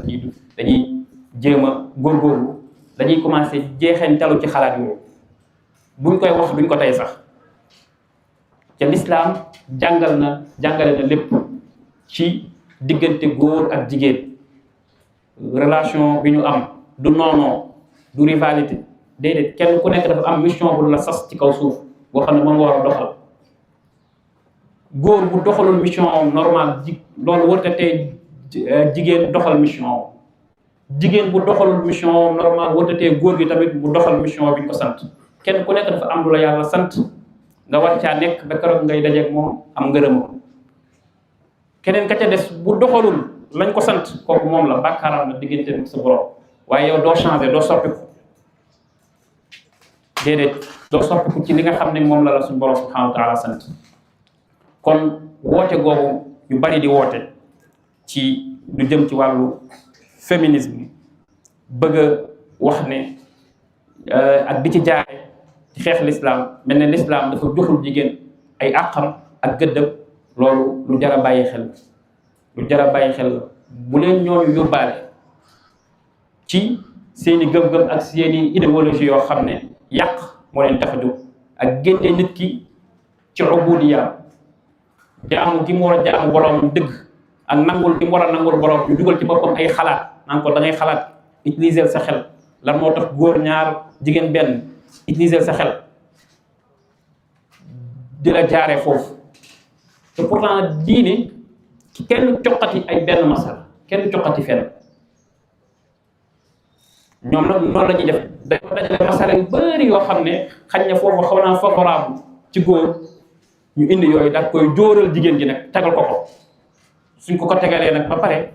dañuy jéem a góorgóorlu dañuy commencé jeexantalu ci xalaat yooyu buñ koy wax duñ ko tey sax te l'islam jàngale na lépp ci diggante góor ak jigéen relation bi ñu am du noonoo du rivalité déedéet kenn ku nekk dafa am mission bu la sas ci kaw suuf boo xam ne moom nga war a doxal. góor bu doxalul mission normal loolu warta tey jigéen doxal mission jigéen bu doxalul mission normal warta tey góor gi tamit bu doxal mission bi ñu ko sant. kenn ku nekk dafa am lu la yàlla sant nga war caa nekk ba keroog ngay dajeeg moom am ngërëmam. keneen ka ca des bu doxalul lañ ko sant kooku moom la bàkkaaram la diggante ak sa borom waaye yow doo changer doo soppiku déedéet doo soppiku ci li nga xam ne moom la suñu borom subhanahu wa taala sant. kon woote googu yu bari di woote ci lu jëm ci wàllu féminisme bëgg a wax ne ak di ci jaare ci xeex l'islam mel ne l'islam dafa joxul jigéen ay àqam ak gëddëm loolu lu jar a bàyyi xel la bu leen ñooñu yóbbaale ci seeni gëm-gëm ak seeni idéologie yoo xam ne yàq moo leen tax a jóg ak génne nit ki ci ubudiya jaamu gi mu war a jaamu borom dëgg ak nangul gi mu war a nangul borom ñu dugal ci boppam ay xalaat naan ko da ngay xalaat utiliser sa xel lan moo tax góor ñaar jigéen benn utiliser sa xel di la jaaree foofu te pourtant diine kenn coqati ay benn masala kenn coqati fenn ñoom nag noonu la ñuy def dañoo dajale masala yu bëri yoo xam ne xañ na foofu xaw naa favorable ci góor ñu indi yooyu daal koy jóoral jigéen ji nag tegal ko suñ ko tegalee nag ba pare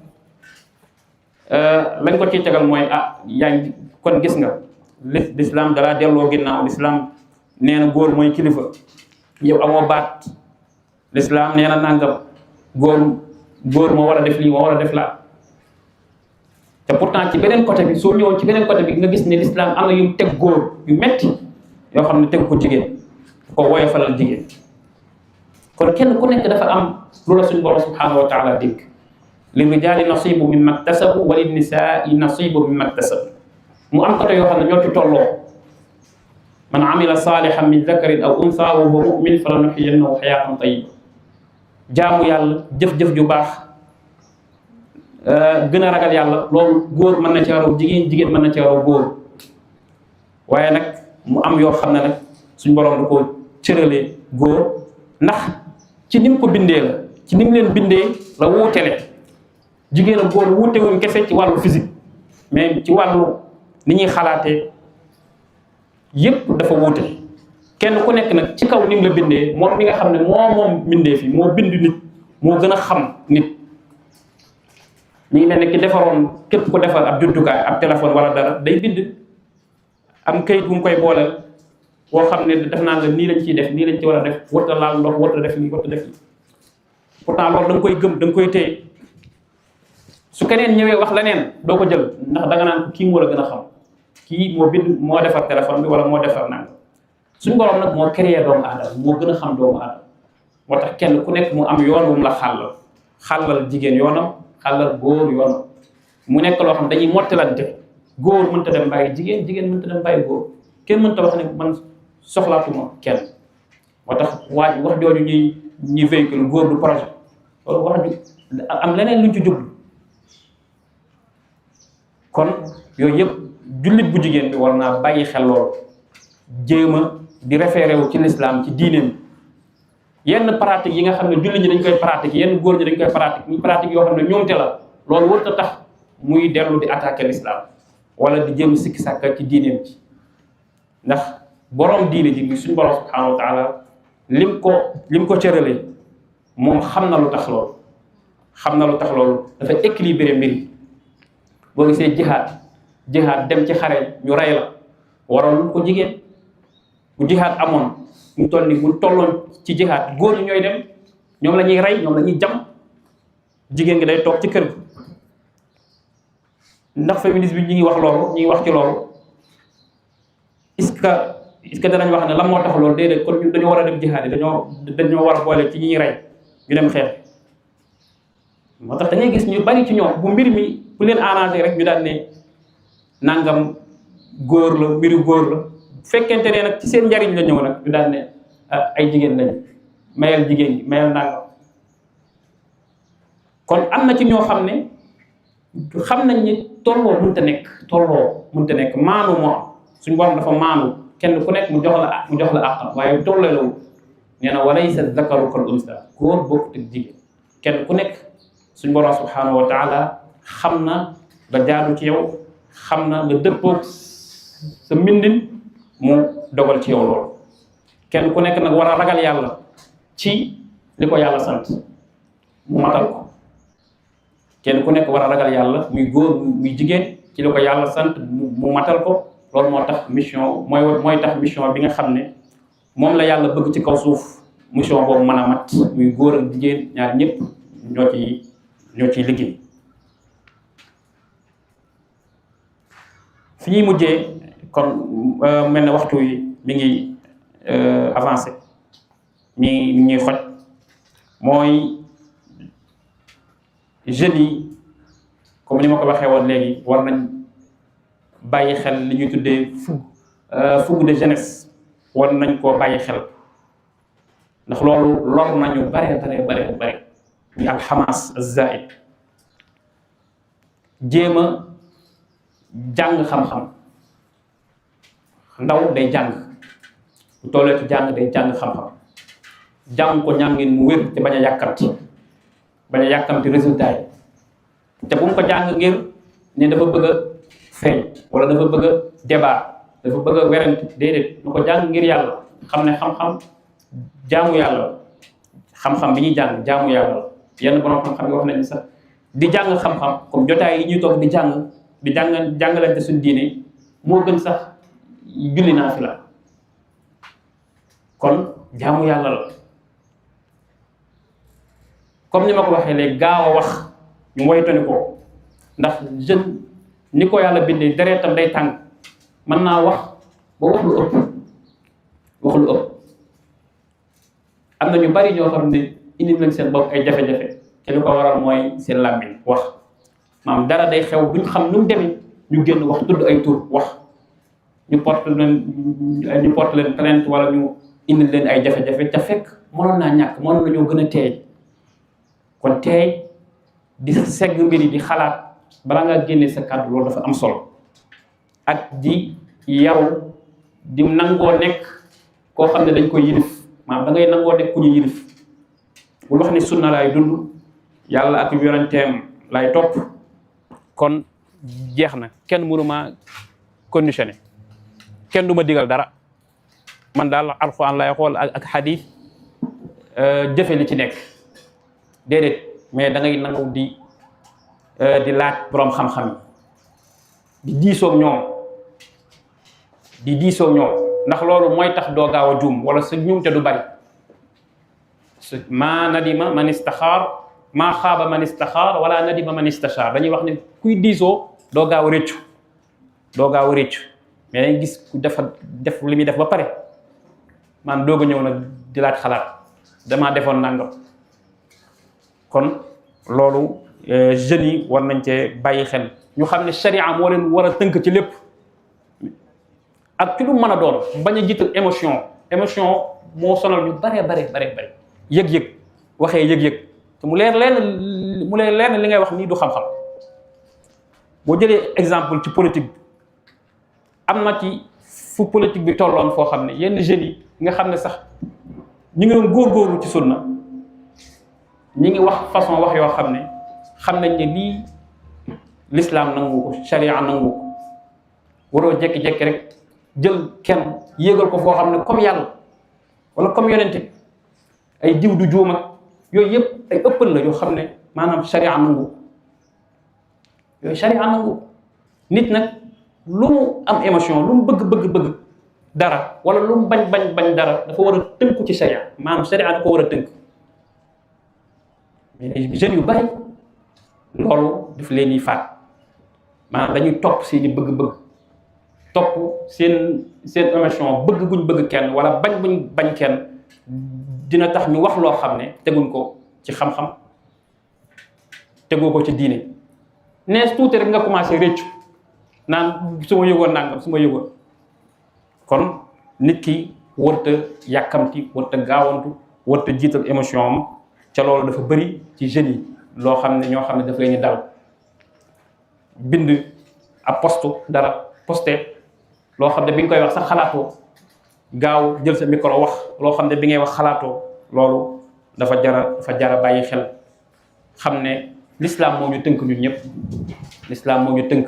lañ ko ciy tegal mooy yaa ngi kon gis nga l'islam dalaa delloo ginnaaw l'islam nee na góor mooy kilifa yow amoo baat l'islam nee na nangam góor moo war a def lii moo war a def laa te pourtant ci beneen côté bi soo ñëwoon ci beneen côté bi nga gis ne l'islam am na yu teg góor yu metti yoo xam ne teg ko jigéen ko woyofalal jigéen kon kenn ku nekk dafa am lu la suñu borom subhanahu wa taala dégg li rijaali nasibu mimma iktasabu wa lin nisaai nasibu mimma iktasabu mu am côté yoo xam ne ñoo ci tolloo man amila salihan min dakarin aw unsa wa huwa mu'min falanuhyiyannahu hayatan tayyiba jaamu yàlla jëf-jëf ju baax gën a ragal yàlla loolu góor mën na ci raw jigéen mën na ci raw góor waaye nag mu am yoo xam ne nag suñ borom da koo cëralee góor ndax ci nim ko bindee la ci nim leen bindee la wuutele jigéen ak góor wuutewuñ kese ci wàllu physique mais ci wàllu ni ñuy xalaatee yépp dafa wuute kenn ku nekk nag ci kaw nim la bindee moom mi nga xam ne moom bindee fi moo bind nit moo gën a xam nit mi ngi mel ne ki defaroon képp ku defar ab jumtukaay ab téléphone wala dara day bind am kayit bu mu koy booleel boo xam ne def naa la nii lañ ciy def nii lañ ci war a def warta laal ndox warta def lii warta def lii pourtant loolu da nga koy gëm da nga koy téye su keneen ñëwee wax leneen doo ko jël ndax da nga naan kii moo la gën a xam kii moo bind moo defar téléphone bi wala moo defar nang suñu borom nag moo créé doomu aadama moo gën a xam doomu aadama moo tax kenn ku nekk mu am yoon wu mu la xàllal jigéen yoonam xàllal góor yoonam mu nekk loo xam dañuy mottalante góor mënta dem bàyyi jigéen mënta dem bàyyi góor kenn mënta wax ne man soxlaatuma kenn moo tax wax jooju ñuy véhicule góor du projet loolu wax ju am leneen luñ ci jublu kon yooyu yëpp jullit bu jigéen bi war naa bàyyi xel loolu jéem a di référé wu ci l'islam ci diineem yenn pratique yi nga xam ne jullit ñi dañ koy pratique yenn góor ñi dañ koy pratique muy pratique yoo xam ne ñoomte la loolu warut a tax muy dellu di attaquer l'islam wala di jéem sikki sàkka ci diineem ci ndax borom diine ji bi suñu borom subhanahu wa taala lim ko cëralee moom xam na lu tax loolu dafa équilibré mbir yi boo gisee jihaad dem ci xare ñu rey la waroon ko jigéen bu jihaad amoon mu toll ni bu tolloon ci jihaad góor ñi ñooy dem ñoom la ñuy rey ñoom la ñuy jam jigéen gi day toog ci kër gi ndax féminisme bi ñi ngi wax loolu ñi ngi wax ci loolu est-ce que danañ wax ne lan moo tax loolu déedéet kon ñun dañoo war a dem jihaad yi dañoo war a boole ci ñi ñuy rey ñu dem xeex moo tax da ngay gis ñu bari ci ñoom bu mbir mi bu leen arrangé rek ñu daal ne nangam góor la mbiru góor la fekkente ne nag ci seen njariñ la ñëw nag ñu daal ne ay jigéen lañ mayal jigéen gi mayal nangam kon am na ci ñoo xam ne xam nañ ni tolloo mënta nekk maanu moo am suñu borom dafa maanu kenn ku nekk mu jox la àqam waaye tollee la wut nee na walaysa zakaru kal unsa góor bokkut ak jigéen kenn ku nekk suñu borom subhanahu wa taala xam na nga jaadu ci yow xam na nga dëppoog sa mbindin mu dogal ci yow loolu kenn ku nekk nag war a ragal yàlla ci li ko yàlla sant mu matal ko kenn ku nekk war a ragal yàlla muy góor muy jigéen ci li ko yàlla sant mu matal ko loolu moo tax mission mooy tax mission bi nga xam ne moom la yàlla bëgg ci kaw suuf mission boobu mën a mat muy góor ak jigéen ñaar ñëpp ñoo ciy liggéey fi ñuy mujjee kon mel ne waxtu yi mi ngi avancé mi ñuy xoj mooy jeunes yi comme ni ma ko waxee woon léegi war nañ bàyyi xel li ñuy tuddee fougue de jeunesse war nañ koo bàyyi xel ndax loolu lor nañu bare ñu alxamaas zaid jéem a jàng xam-xam ndaw day jàng bu tollee ci jàng day jàng xam-xam jàng ko njàngin mu wér te bañ a yàkkamti résultat yi te bu mu ko jàng ngir ne dafa bëgg a feeñ wala dafa bëgg a débat dafa bëgg a werante déedéet nu ko jàng ngir yàlla xam ne xam-xam jaamu yàlla xam-xam bi ñuy jàng jaamu yàlla yenn borom xam-xam yi wax nañu sax di jàng xam-xam comme jotaay yi ñuy toog di jàngalante suñu diine moo gën sax julli naafila kon jaamu yàlla la comme ni ma ko waxee léegi gaaw a wax ñu moytani ko ndax jeune ni ko yàlla bindee deretam day tàng mën naa wax ba wax lu ëpp am na ñu bari ñoo xam ne indi nañ seen bopp ay jafe-jafe te li ko waral mooy seen làmmiñ wax maam dara day xew duñ xam nu mu demee ñu génn wax tudd ay tur wax ñu porte leen plainte wala ñu indi leen ay jafe-jafe te fekk mënoon naa ñàkk mënoon na ñoo gën a teey kon teey di segg mbir yi di xalaat balaa ngaa génne sa kàddu loolu dafa am solo ak di yaru di nangoo nekk koo xam ne dañ koy yilif maanaam da ngay nangoo nekk ku ñu yilif bul wax ni sunna laay dund yàlla ak yonenteem laay topp kon jeex na kenn mënuma conditionné kenn du ma digal dara man daal alxuraan lay xool ak xadiis jëfe li ci nekk déedéet mais da ngay nangu di laaj boroom xam-xam yi di diisoog ñoom ndax loolu mooy tax doo gaaw a juum wala sa ñuumte du bari maa nadima man istaxaar maa xaaba man istaxaar wala nadima man istaxaar dañuy wax ne kuy diisoo doo gaaw a réccu mais gis ku def li muy def ba pare man doog a ñëw nag di laaj xalaat damaa defoon nangam kon loolu jeunes yi war nañ cee bàyyi xel ñu xam ne sharia moo leen war a tënk ci lépp ak ci lu mën a doon bañ a jiital émotion moo sonal ñu bare yëg-yëg waxee yëg-yëg te mu leer leen li ngay wax nii du xam-xam boo jëlee exemple ci politique am na ci fu politique bi tolloon foo xam ne yenn jeunes yi nga xam ne sax ñu ngi doon góorgóorlu ci sunna ñi ngi wax façon wax yoo xam ne xam nañ ne lii l'islam nangu ko sharia nangu ko waroo jekki-jekki rek jël kenn yéegal ko foo xam ne comme yàlla wala comme yonente ay diw du juum ak yooyu yëpp ay ëppal la yoo xam ne maanaam sharia nangu nit nag lu mu am émotion lu mu bëgg dara wala lu mu bañ dara dafa war a tënku ci sharia maanaam sharia da ko war a tënk mais jeunes yu bari loolu daf leen di faat maanaam dañuy topp seeni bëgg-bëgg topp seen émotion bëgg buñ bëgg kenn wala bañ buñ bañ kenn dina tax ñu wax loo xam ne teguñ ko ci xam-xam tegoo ko ci diine nees tuuti rek nga commencé réccu naan su ma yëgoon nangam su ma yëgoon kon nit ki warta yàkkamti warta gaawantu warta jiital émotion am ca loolu dafa bëri ci jeunes yi loo xam ne ñoo xam ne daf leen di dal bind ab posté loo xam ne bi nga koy wax sax xalaatoo gaaw jël sa micro wax loo xam ne bi ngay wax xalaatoo loolu dafa jara bàyyi xel xam ne l'islam moo ñu tënk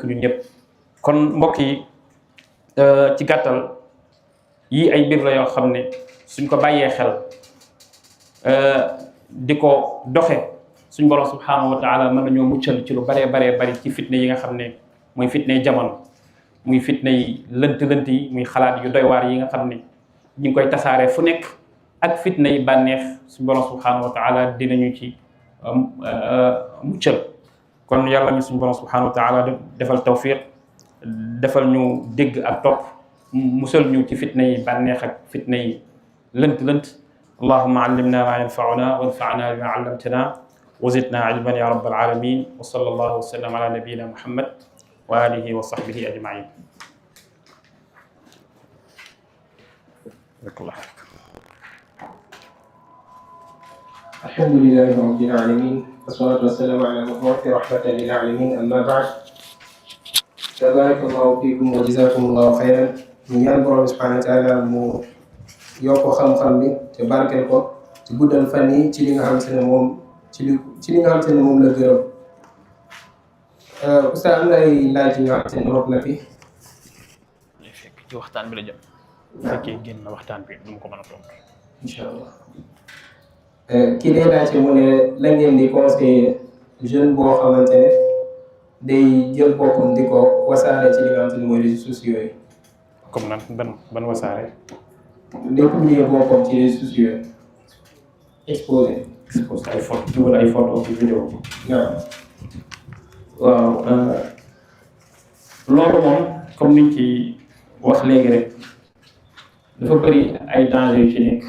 ñun ñëpp kon mbokk yi ci gàttal yii ay mbir la yoo xam ne suñ ko bàyyee xel di ko doxe suñ borom subhanahu wa taala mën nañoo muccal ci lu baree bari ci fitne yi nga xam ne mooy fitne yi jamono muy fitne yi lënt yi muy xalaat yu doy waar yi nga xam ne ñu ngi koy tasaare fu nekk ak fitne yi bànneex suñ borom subhanahu wa taala dinañu ci muccal kon yàlla ñu suñ borom subhanahu wa taala defal tawfiq defal ñu dégg ak topp musal ñu ci fitne yi bànneex ak fitne yi lënt allahumma allimna ma yanfa'una wanfa'na bima 'allamtana wa zidna ilman ya rabbal alamin wa sallallahu wa sallam ala nabiyyina muhammad wa alihi wa sahbihi ajma'in. alhamdulillahi rabbil alamin wassalatu wassalamu ala mabu'uthi rahmatan lil alamin amma ba'd. tabarakallahu fiikum wa jazakumullahu khayran. ñu ñaan borom subhanahu wa taala mu yokk xam-xam bi te barkeel ko guddal fan yi ci li nga xamante ne moom ci li nga xamante ne moom la gërëm. Oustaz am na ay laaj yi nga xamante ne rot na fi. fekk ci waxtaan bi la jëm. bu fekkee génn na waxtaan bi du ma ko mën a tontu. incha allah kii day laajte mu ne la ngeen di conseiller jeune boo xamante ne day jël boppam di ko wasaare ci li nga xamante ne mooy réseaux sociaux yi. comme nan ban wasaare. day publier boppam ci réseaux sociaux yi exposé ay photo dugal ay photo ci vidéo. waaw loolu moom comme niñ ci wax léegi rek dafa bëri ay danger yu ci nekk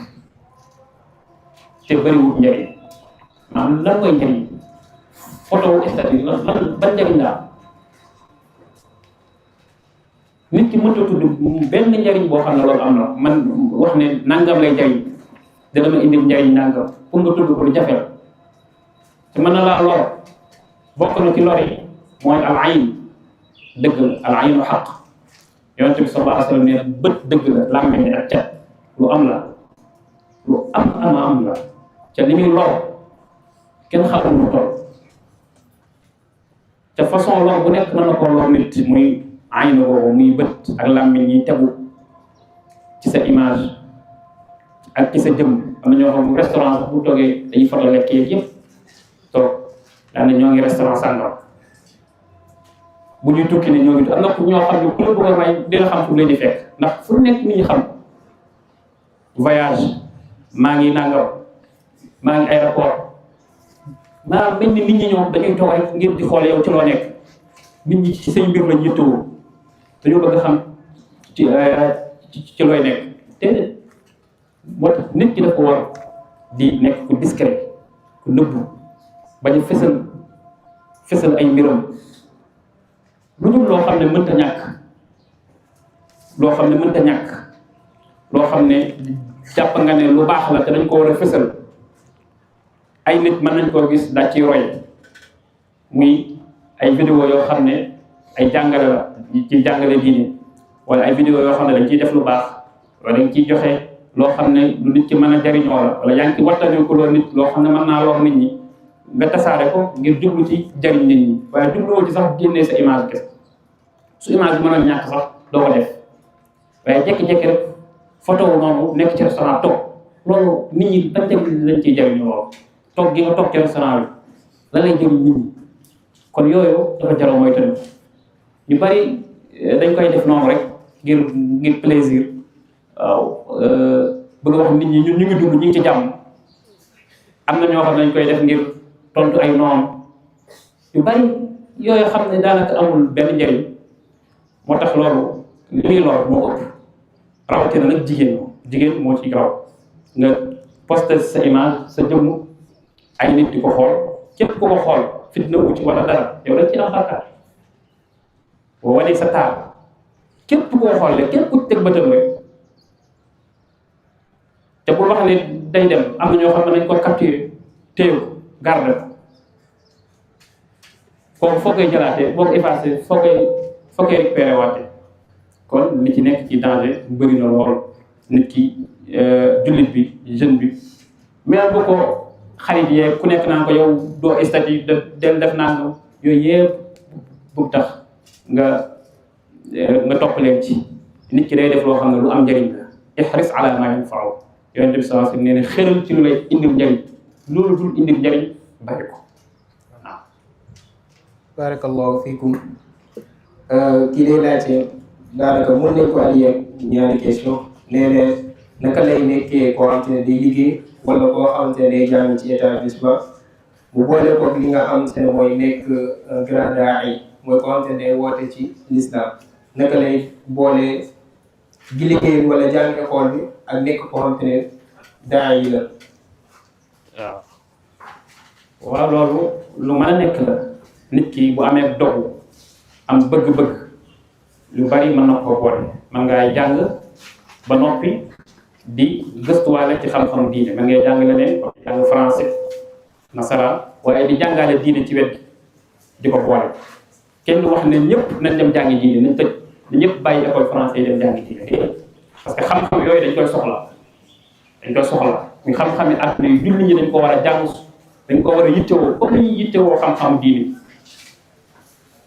te bëriwul njëriñ maanaam lan mooy njëriñ photo statut lan ban njëriñ la nit ki mënta tudd benn njëriñ boo xam ne loolu am na man wax ne nangam lay njëriñ dana ma indil njëriñ nangam pour nga tudd ko lu jafe la te mën na laa lor bokk na ci lor yi mooy al ayn dëgg la al aynu xaq yonent bi sallallahu alayhi wa sallam ne bët dëgg la làmmeñ ak cat lu am la lu am la ca li muy lor kenn xamul mu toll te façon lor bu nekk mën na koo lor nit muy aynu boobu muy bët ak làmmeñ yi tegu ci sa image ak ci sa jëm am na ñoo xam restaurant sax bu toogee dañuy foto lekk yeeg yëpp toog daane ñoo ngi restaurant sàngam bu ñuy tukki ne ñoo ngi am na ñoo xam ne ku la bëgg a may dina xam fu leen di fekk ndax fu nekk nit ñi xam voyage maa ngi nangam maa ngi aéroport maanaam mel ni nit ñi ñoom dañuy toog rek ngir di xool yow ci loo nekk nit ñi ci say mbir lañ yittewoo dañoo bëgg a xam ci looy nekk te moo tax nit ki dafa war di nekk ku discret ku nëbbu bañ a fësal ay mbiram lu dul loo xam ne mënta ñàkk loo xam ne jàpp nga ne lu baax la te dañ ko war a fësal ay nit mën nañ koo gis daa ciy roy muy ay vidéo yoo xam ne ay jàngale la ci jàngale diine wala ay vidéo yoo xam ne dañ ciy def lu baax wala dañ ciy joxe loo xam ne lu nit ci mën a jariñoo la wala yaa ngi ci wattani ko loo nit loo xam ne mën naa lor nit ñi nga tasaare ko ngir jublu ci jariñ nit ñi waaye jubluwoo ci sax génnee sa image kese su image bi mën a ñàkk sax doo ko def waaye jékki-jékki rek photo noonu nekk ci restaurant toog loolu nit ñi ban njëriñ lañ ciy jariñoo toog gi nga toog ci restaurant bi la lay jëriñ nit ñi kon yooyu dafa jaroo mooy tamit ñu bari dañ koy def noonu rek ngir plaisir waaw bëgg a wax nit ñi ñun ñu ngi dund ñu ngi ci jàmm am na ñoo xam ne dañ koy def ngir tontu ay noonu yu bari yooyu xam ne daanaka amul benn njëriñ moo tax loolu li muy lor moo ëpp rawatina nag jigéen moo ci raw nga posté sa image sa jëmm ay nit di ko xool képp ku ko xool fitna wu ci wala dara yow dañ ci am xarkaar boo wanee sa taar képp koo xool rek képp ku teg bëtam rek te bul wax ne day dem am na ñoo xam ne nañ ko capturer téew garde ko kooku foo koy jëlaatee foo ko effacé foo koy récupéré waate kon li ci nekk ci danger bëri na lool nit ki jullit bi jeune bi mais bu ko xarit yee ku nekk naan ko yow doo statut del def naan yooyu yëpp bu tax nga topp leen ci nit ki day def loo xam ne lu am njëriñ la ihris ala ma yanfa'u yonent bi sallallahu alayhi wasallam nee na xëral ci lu lay indil njëriñ loolu dul indil njëriñ bari ko waaw. barakallahu fiikum kii day laajte daanaka mën nañ ko allier ñaari question nee na naka lay nekkee koo xamante ne day liggéey wala koo xamante ne day jàng ci établissement mu boole ko li nga xamante ne mooy nekk grand da'i mooy koo xamante ne day woote ci l'islam naka lay boole gi liggéey wala jàng école bi ak nekk koo xamante ne da'i la. waaw loolu lu mën a nekk la nit ki bu amee dogu am bëgg-bëgg lu bari mën na koo boole man ngay jàng ba noppi di gëstuwaale ci xam-xam diine man ngay jàng leneen jàng français nasaraan waaye di jàngale diine ci wet di ko boole kenn wax ne ñëpp nañ dem jàngi diine nañ tëj ñëpp bàyyi école français yi dem jàngi diine parce que xam-xam yooyu dañ koy soxla muy xam-xami àdduna yi jullit ñi dañ ko war a jàng dañ ko war a yittewoo comme ni ñuy yittewoo xam-xam diini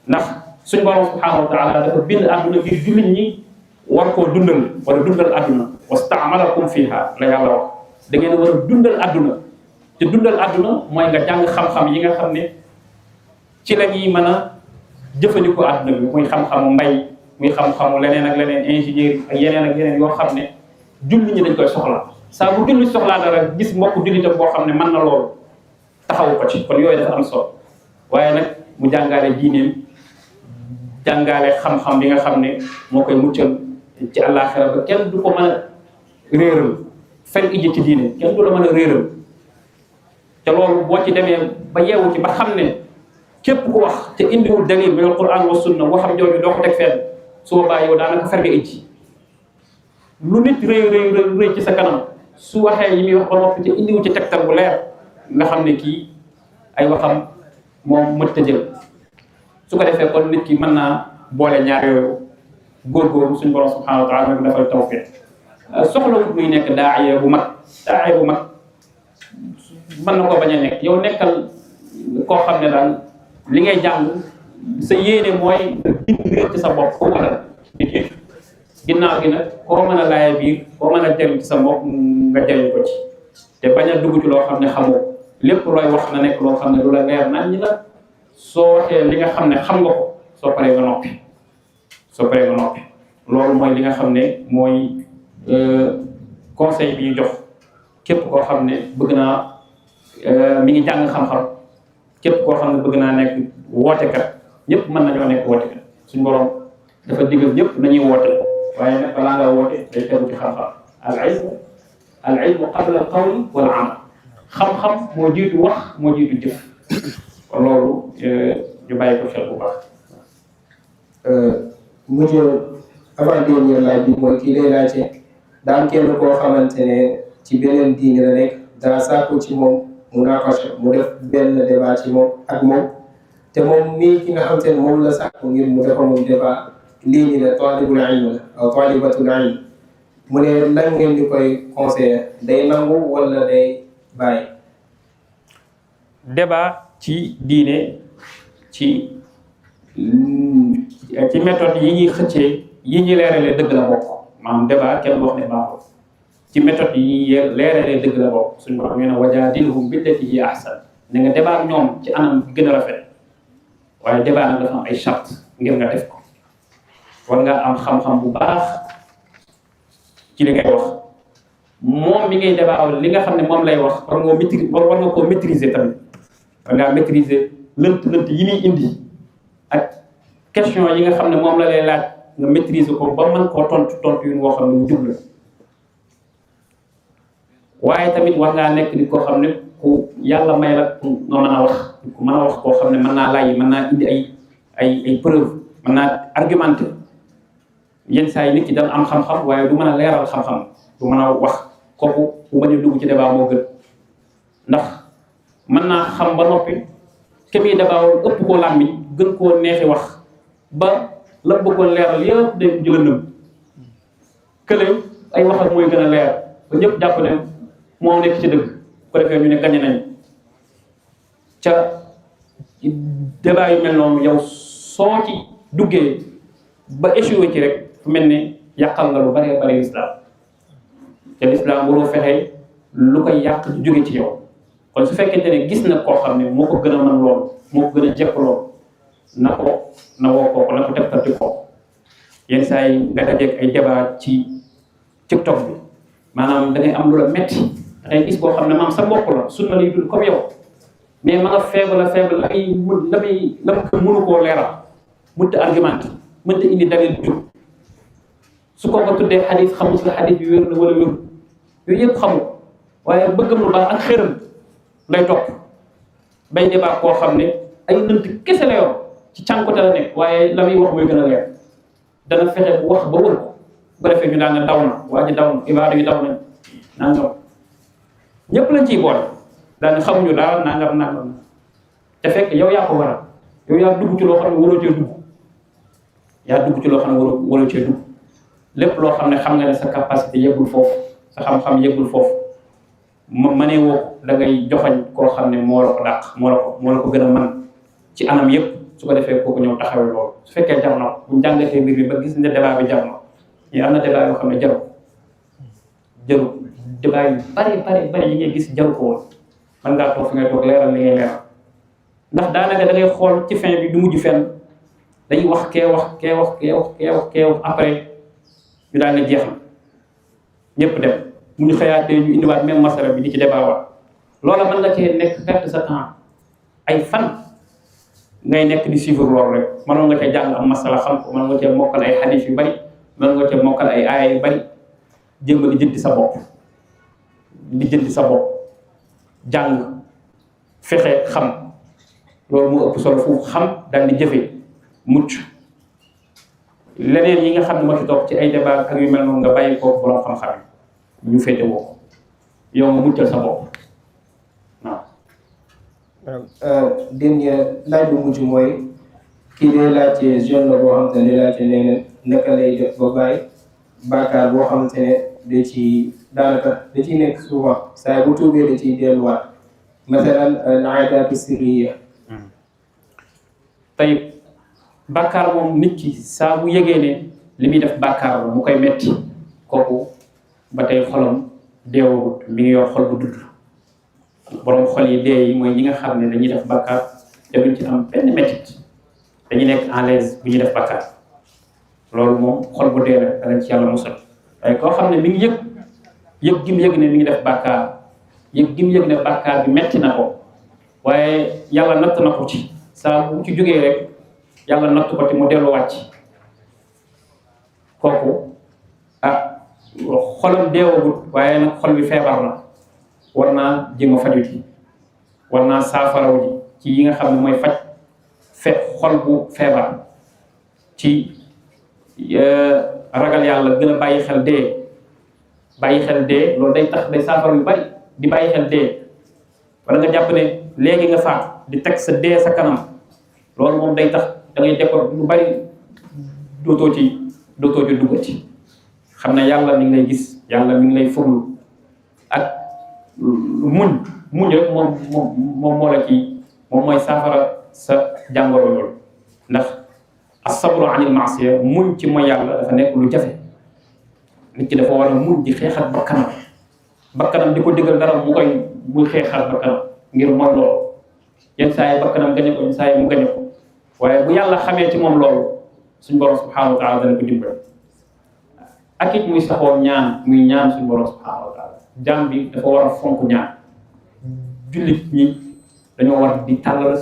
ndax suñu borom subhanahu wa taala dafa bind àdduna ngir jullit ñi war koo dundal war a dundal àdduna wastaamalakum fiha la yàlla wax da ngeen war a dundal àdduna te dundal àdduna mooy nga jàng xam-xam yi nga xam ne ci la ñuy mën a jëfandikoo àdduna bi muy xam-xamu mbay muy xam-xamu leneen ak leneen ingénieur ak yeneen yoo xam ne jullit ñi dañ koy soxla saa bu jullit soxlaa dara gis mbokk jullitam boo xam ne mën na loolu taxawu ko ci kon yooyu dafa am solo waaye nag mu jàngaale diineem jàngaale xam-xam bi nga xam ne moo koy muccal ci àllaaxira ba kenn du ko mën a réeral fen ijji ci diine kenn du la mën a réeral te loolu boo ci demee ba yeewu ci ba xam ne képp ku wax te indiwul dalil min alquran wa sunna waxam jooju doo ko teg fenn su boobaa yow daanaka fer nga ijji lu nit rëy ci sa kanam su waxee yi muy wax ba noppi te indiwu ci tegtal bu leer nga xam ne kii ay waxam moom mët a jël su ko defee kon nit ki mën naa boole ñaar yooyu góorgóorlu suñu borom subhanahu wa taala rek dafay tawfiq soxlawut muy nekk daaye bu mag mën na ko bañ a nekk yow nekkal koo xam ne daal li ngay jàng sa yéene mooy nga ci sa bopp ko wala ginnaaw gi nag koo mën a laaya biir koo mën a jëriñ ci sa mbokk nga jëriñ ko ci te bañ a dugg ci loo xam ne xamoo lépp looy wax na nekk loo xam ne lu la leer nañ ñi la soo waxee li nga xam ne xam nga ko soo paree nga noppi loolu mooy li nga xam ne mooy conseil bi ñu jox képp koo xam ne bëgg naa mi ngi jàng xam-xam képp koo xam ne bëgg naa nekk wootekat ñëpp mën nañoo nekk wootekat suñu borom dafa digal ñëpp nañuy woote waaye nag balaa nga woote day tegu ci xam-xam al ilmu qabla al qawli wal amal xam-xam moo jiitu wax moo jiitu jëf kon loolu ñu bàyyi ko xel bu baax. monsieur avant dernier laaj bi mooy kii lay laajte daa am kenn koo xamante ne ci beneen diine la nekk daa saako ci moom mu naaqasha mu def benn débat ci moom ak moom te moom mii ki nga xamante ne moom la saako ngir mu defa moom débat lii nii la taalibul ilm la aw taalibatul ilm mu ne lan ngeen di koy conseiller day nangu wala day bàyyi. débat ci diine ci méthode yi ñuy xëccee yi ñuy leeralee dëgg la bokk maanaam débat kenn wax ne baaxul ci méthode yi ñuy leeralee dëgg la bokk suñu borom nee na wajaadilhum billatii hiya ahsan ne nga débat ak ñoom ci anam bi gën a rafet waaye débat nag dafa am ay charte ngir nga def ko war nga am xam-xam bu baax ci li ngay wax moom mi ngay débat li nga xam ne moom lay wax war nga koo maîtriser tamit war ngaa maîtriser lënt yi muy indi ak question yi nga xam ne moom la lay laaj nga maîtriser ko ba mën koo tontu yu woo xam ne mu jub la waaye tamit war ngaa nekk di koo xam ne ku yàlla may la nga mën a wax ku mën a wax koo xam ne mën naa lay mën naa indi ay preuve mën naa argumenté yenn saa yi nit ki dana am xam-xam waaye du mën a leeral xam-xam du mën a wax kooku bu bañ a dugg ci débat moo gën ndax mën naa xam ba noppi kemi débat ëpp koo làmmiñ gën koo neexi wax ba la bëggoon leeral yëpp day jëlëndëm kële ay waxal mooy gën a leer ba ñëpp jàpp ne moo nekk ci dëgg ko defee ñu ne gañe nañ ca débat yu mel noonu yow soo ci duggee ba échoué ci rek fu mel ne yàqal nga lu bari bari lislaam te lislaam waroo fexe lu koy yàq di jóge ci yow kon su fekkente ne gis na koo xam ne moo ko gën a mën lool moo ko gën a jekk lool na woo kooku na ko tegtal ci kooku yenn saa yi nga dajeeg ay débat ci TikTok bi maanaam da ngay am lu la metti da ngay gis boo xam ne maam sa mbokk la sunna lay dund comme yow mais ma nga faible la ko mënu koo leeral mënta argument mënta indi dalil bu jub su ko tuddee xadis xamul si xadis bi wér na wala wér yooyu yëpp xamul waaye bëggam lu baax ak xëram lay topp bay débat koo xam ne ay nënt kese la yor ci cànkote la nekk waaye la muy wax mooy gën a leer dana fexe bu wax ba wër ko bu defee ñu daan ne daw na waa ji daw na ibaadu yi daw nañ nangam ñëpp lañ ciy boole daal xamuñu daal nangam te fekk yow yaa ko waral yow yaa dugg ci loo xam ne waroo cee dugg lépp loo xam ne xam nga ne sa capacité yeggul foofu sa xam-xam yeggul foofu mënee woo da ngay joxañ koo xam ne moo la ko dàq moo la ko gën a man ci anam yëpp su ko defee kooku ñëw taxawee loolu su fekkee jar na ko bu ñu jàngatee mbir bi ba gis ne débat bi jar na yi am na débat yoo xam ne jaru débat yu bari yi ngay gis jaru ko woon man ngaa toog fi ngay toog leeral li ngay leeral ndax daanaka da ngay xool ci fin bi du mujj fenn dañuy wax kee wax après ñu daal ne jeex na ñëpp dem mu ñu xëyaatee ñu indiwaat même masala bi di ci débat waat loola mën nga cee nekk perte sa temps ay fan ngay nekk di suivre loolu rek mënoon nga cee jàng am masala xam ko mën nga cee mokkal ay xadiis yu bari mën nga cee mokkal ay aaya yu bari jéem a di jëndi sa bopp jàng fexe xam loolu moo ëpp solo foofu xam daal di jëfee mucc leneen yi nga xam ne moo ci topp ci ay débat ak yu mel noonu nga bàyyi ko borom xam-xam yi ñu féete woo ko yow nga muccal sa bopp waaw. dernier laaj bu mujj mooy kii day laajte jeune la boo xamante ne day laajte nee naka lay def ba bàyyi bàkkaar boo xamante ne da ci daanaka da ciy nekk souvent saa bu tuubee da ciy delluwaat masalan al-aadaatu sirriya. tey bàkkaar moom nit ki saa bu yëgee ne li muy def bàkkaar la mu koy metti kooku ba tey xolam deewut mi ngi yor xol bu dudd borom xol yi dee yi mooy ñi nga xam ne dañuy def bàkkaar te duñ ci am benn mettit dañuy nekk en l'aise bu ñuy def bàkkaar loolu moom xol bu dee la danañ ci yàlla musal waaye koo xam ne mi ngi yëg gi mu yëg ne mi ngi def bàkkaar yëg gi mu yëg ne bàkkaar bi metti na ko waaye yàlla natt na ko ci saa bu ci jógee rek yàlla natt ko ci mu dellu wàcc kooku xolam deewagut waaye nag xol bi feebar na war naa jéem a faju ji war naa saafaraw ji ci yi nga xam ne mooy faj xol bu feebar ci ragal yàlla gën a bàyyi xel dee loolu day tax day saafara yu bari di bàyyi xel dee wala nga jàpp ne léegi nga faat di teg sa dee sa kanam loolu moom day tax da ngay décor lu bari dootoo ci duggati xam ne yàlla mi ngi lay gis yàlla mi ngi lay furlu ak muñ rek moom moo la ci moom mooy saafara sa jàngoro loolu ndax as-sabru anil ma'siya muñ ci mooy yàlla dafa nekk lu jafe nit ki dafa war a muñ di xeexat bakkanam di ko digal dara muy xeexat bakkanam ngir mooy loolu yenn saa yi bakkanam gañe ko yenn saa yi mu gañe ko waaye bu yàlla xamee ci moom loolu suñ borom subhanahu wa taala dana ko dimbal ak it muy saxoo muy ñaan suñ borom subhanahu wa taala jaam bi dafa war a fonk ñaan jullit ñi dañoo war di tàllal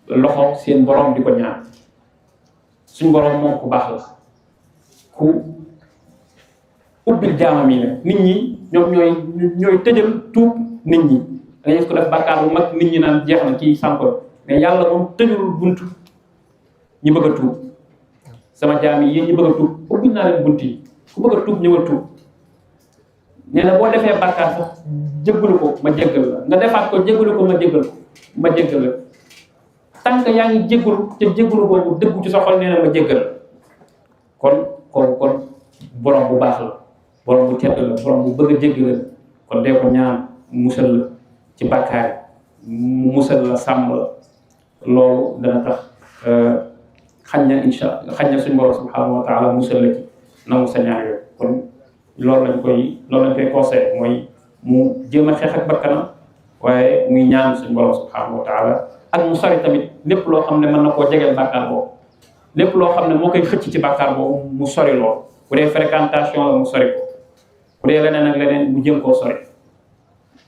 loxo seen borom di ko ñaan suñ borom moom ku baax la ku ubbil jaamam yi la nit ñi ñoom ñooy tëjal tuub nit ñi da ngay ko def bàkkaar bu mag nit ñi naan jeex na kii sànko mais yàlla moom tëjalul buntu ñi bëgg a tuub sama jaam yi yéen ñi bëgg a tuub ubbil naa leen bunt yi ku bëgg a tuub ñëwal tuub nee na boo defee bàkkaar sax jéggalu ko ma jéggal la nga defaat ko jéggalu ko ma jéggal la tant que yaa ngi jéggalu te jéggalu boobu dëggu ci sa xol nee na ma jéggal la kon borom bu baax la borom bu tedd la borom bu bëgg a jéggal la kon dee ko ñaan musal la ci bàkkaar yi musal la sàmm la loolu dana tax xañ na suñu borom subhanahu wa taala musal la ci nangu sa ñaar yooyu kon loolu lañ koy conseillé mooy mu jéem a xeex ak bakkanam waaye muy ñaan suñu borom subhanahu wa taala ak mu sori tamit lépp loo xam ne mën na koo jegeel bàkkaar boobu lépp loo xam ne moo koy xëcc ci bàkkaar boobu mu sori lool bu dee fréquentation la mu sori ko bu dee leneen ak leneen mu jëm koo sori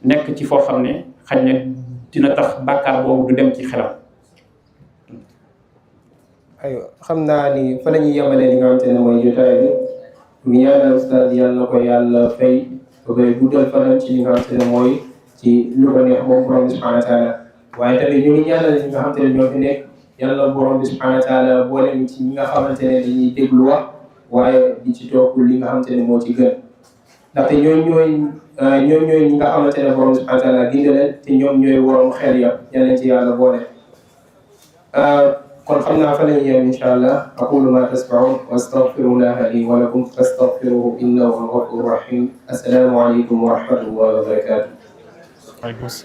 nekk ci foo xam ne xañ na dina tax bàkkaar boobu du dem ci xelam. aywa xam naa ni fa la ñuy yemalee li nga xamante ne mooy jotaay bi ñu ñaanal ustaz yàlla na ko yàlla fay ba koy guddal fanam ci li nga xamante ne mooy ci lu ko neex moom borom bi subhanahu wa taala waaye tamit ñu ngi ñaanal ñi nga xamante ne ñoo fi nekk yàlla borom bi subhanahu wa taala boole ñu ci ñi nga xamante ne dañuy déglu wax waaye di ci topp li nga xamante ne moo ci gën ndaxte ñooy ñi nga xamante ne borom bi subhanahu wa taala gindi leen te ñoom ñooy waroon xel ya yàlla ci yàlla boole. kon xam naa fa la ñuy yem incha allah aqulu ma tasmaun wa astaghfirullaha li wa lakum fastaghfiruhu innahu huwal ghafurur rahim. Assalaamu aleykum wa rahmatullahi wa barakatuh.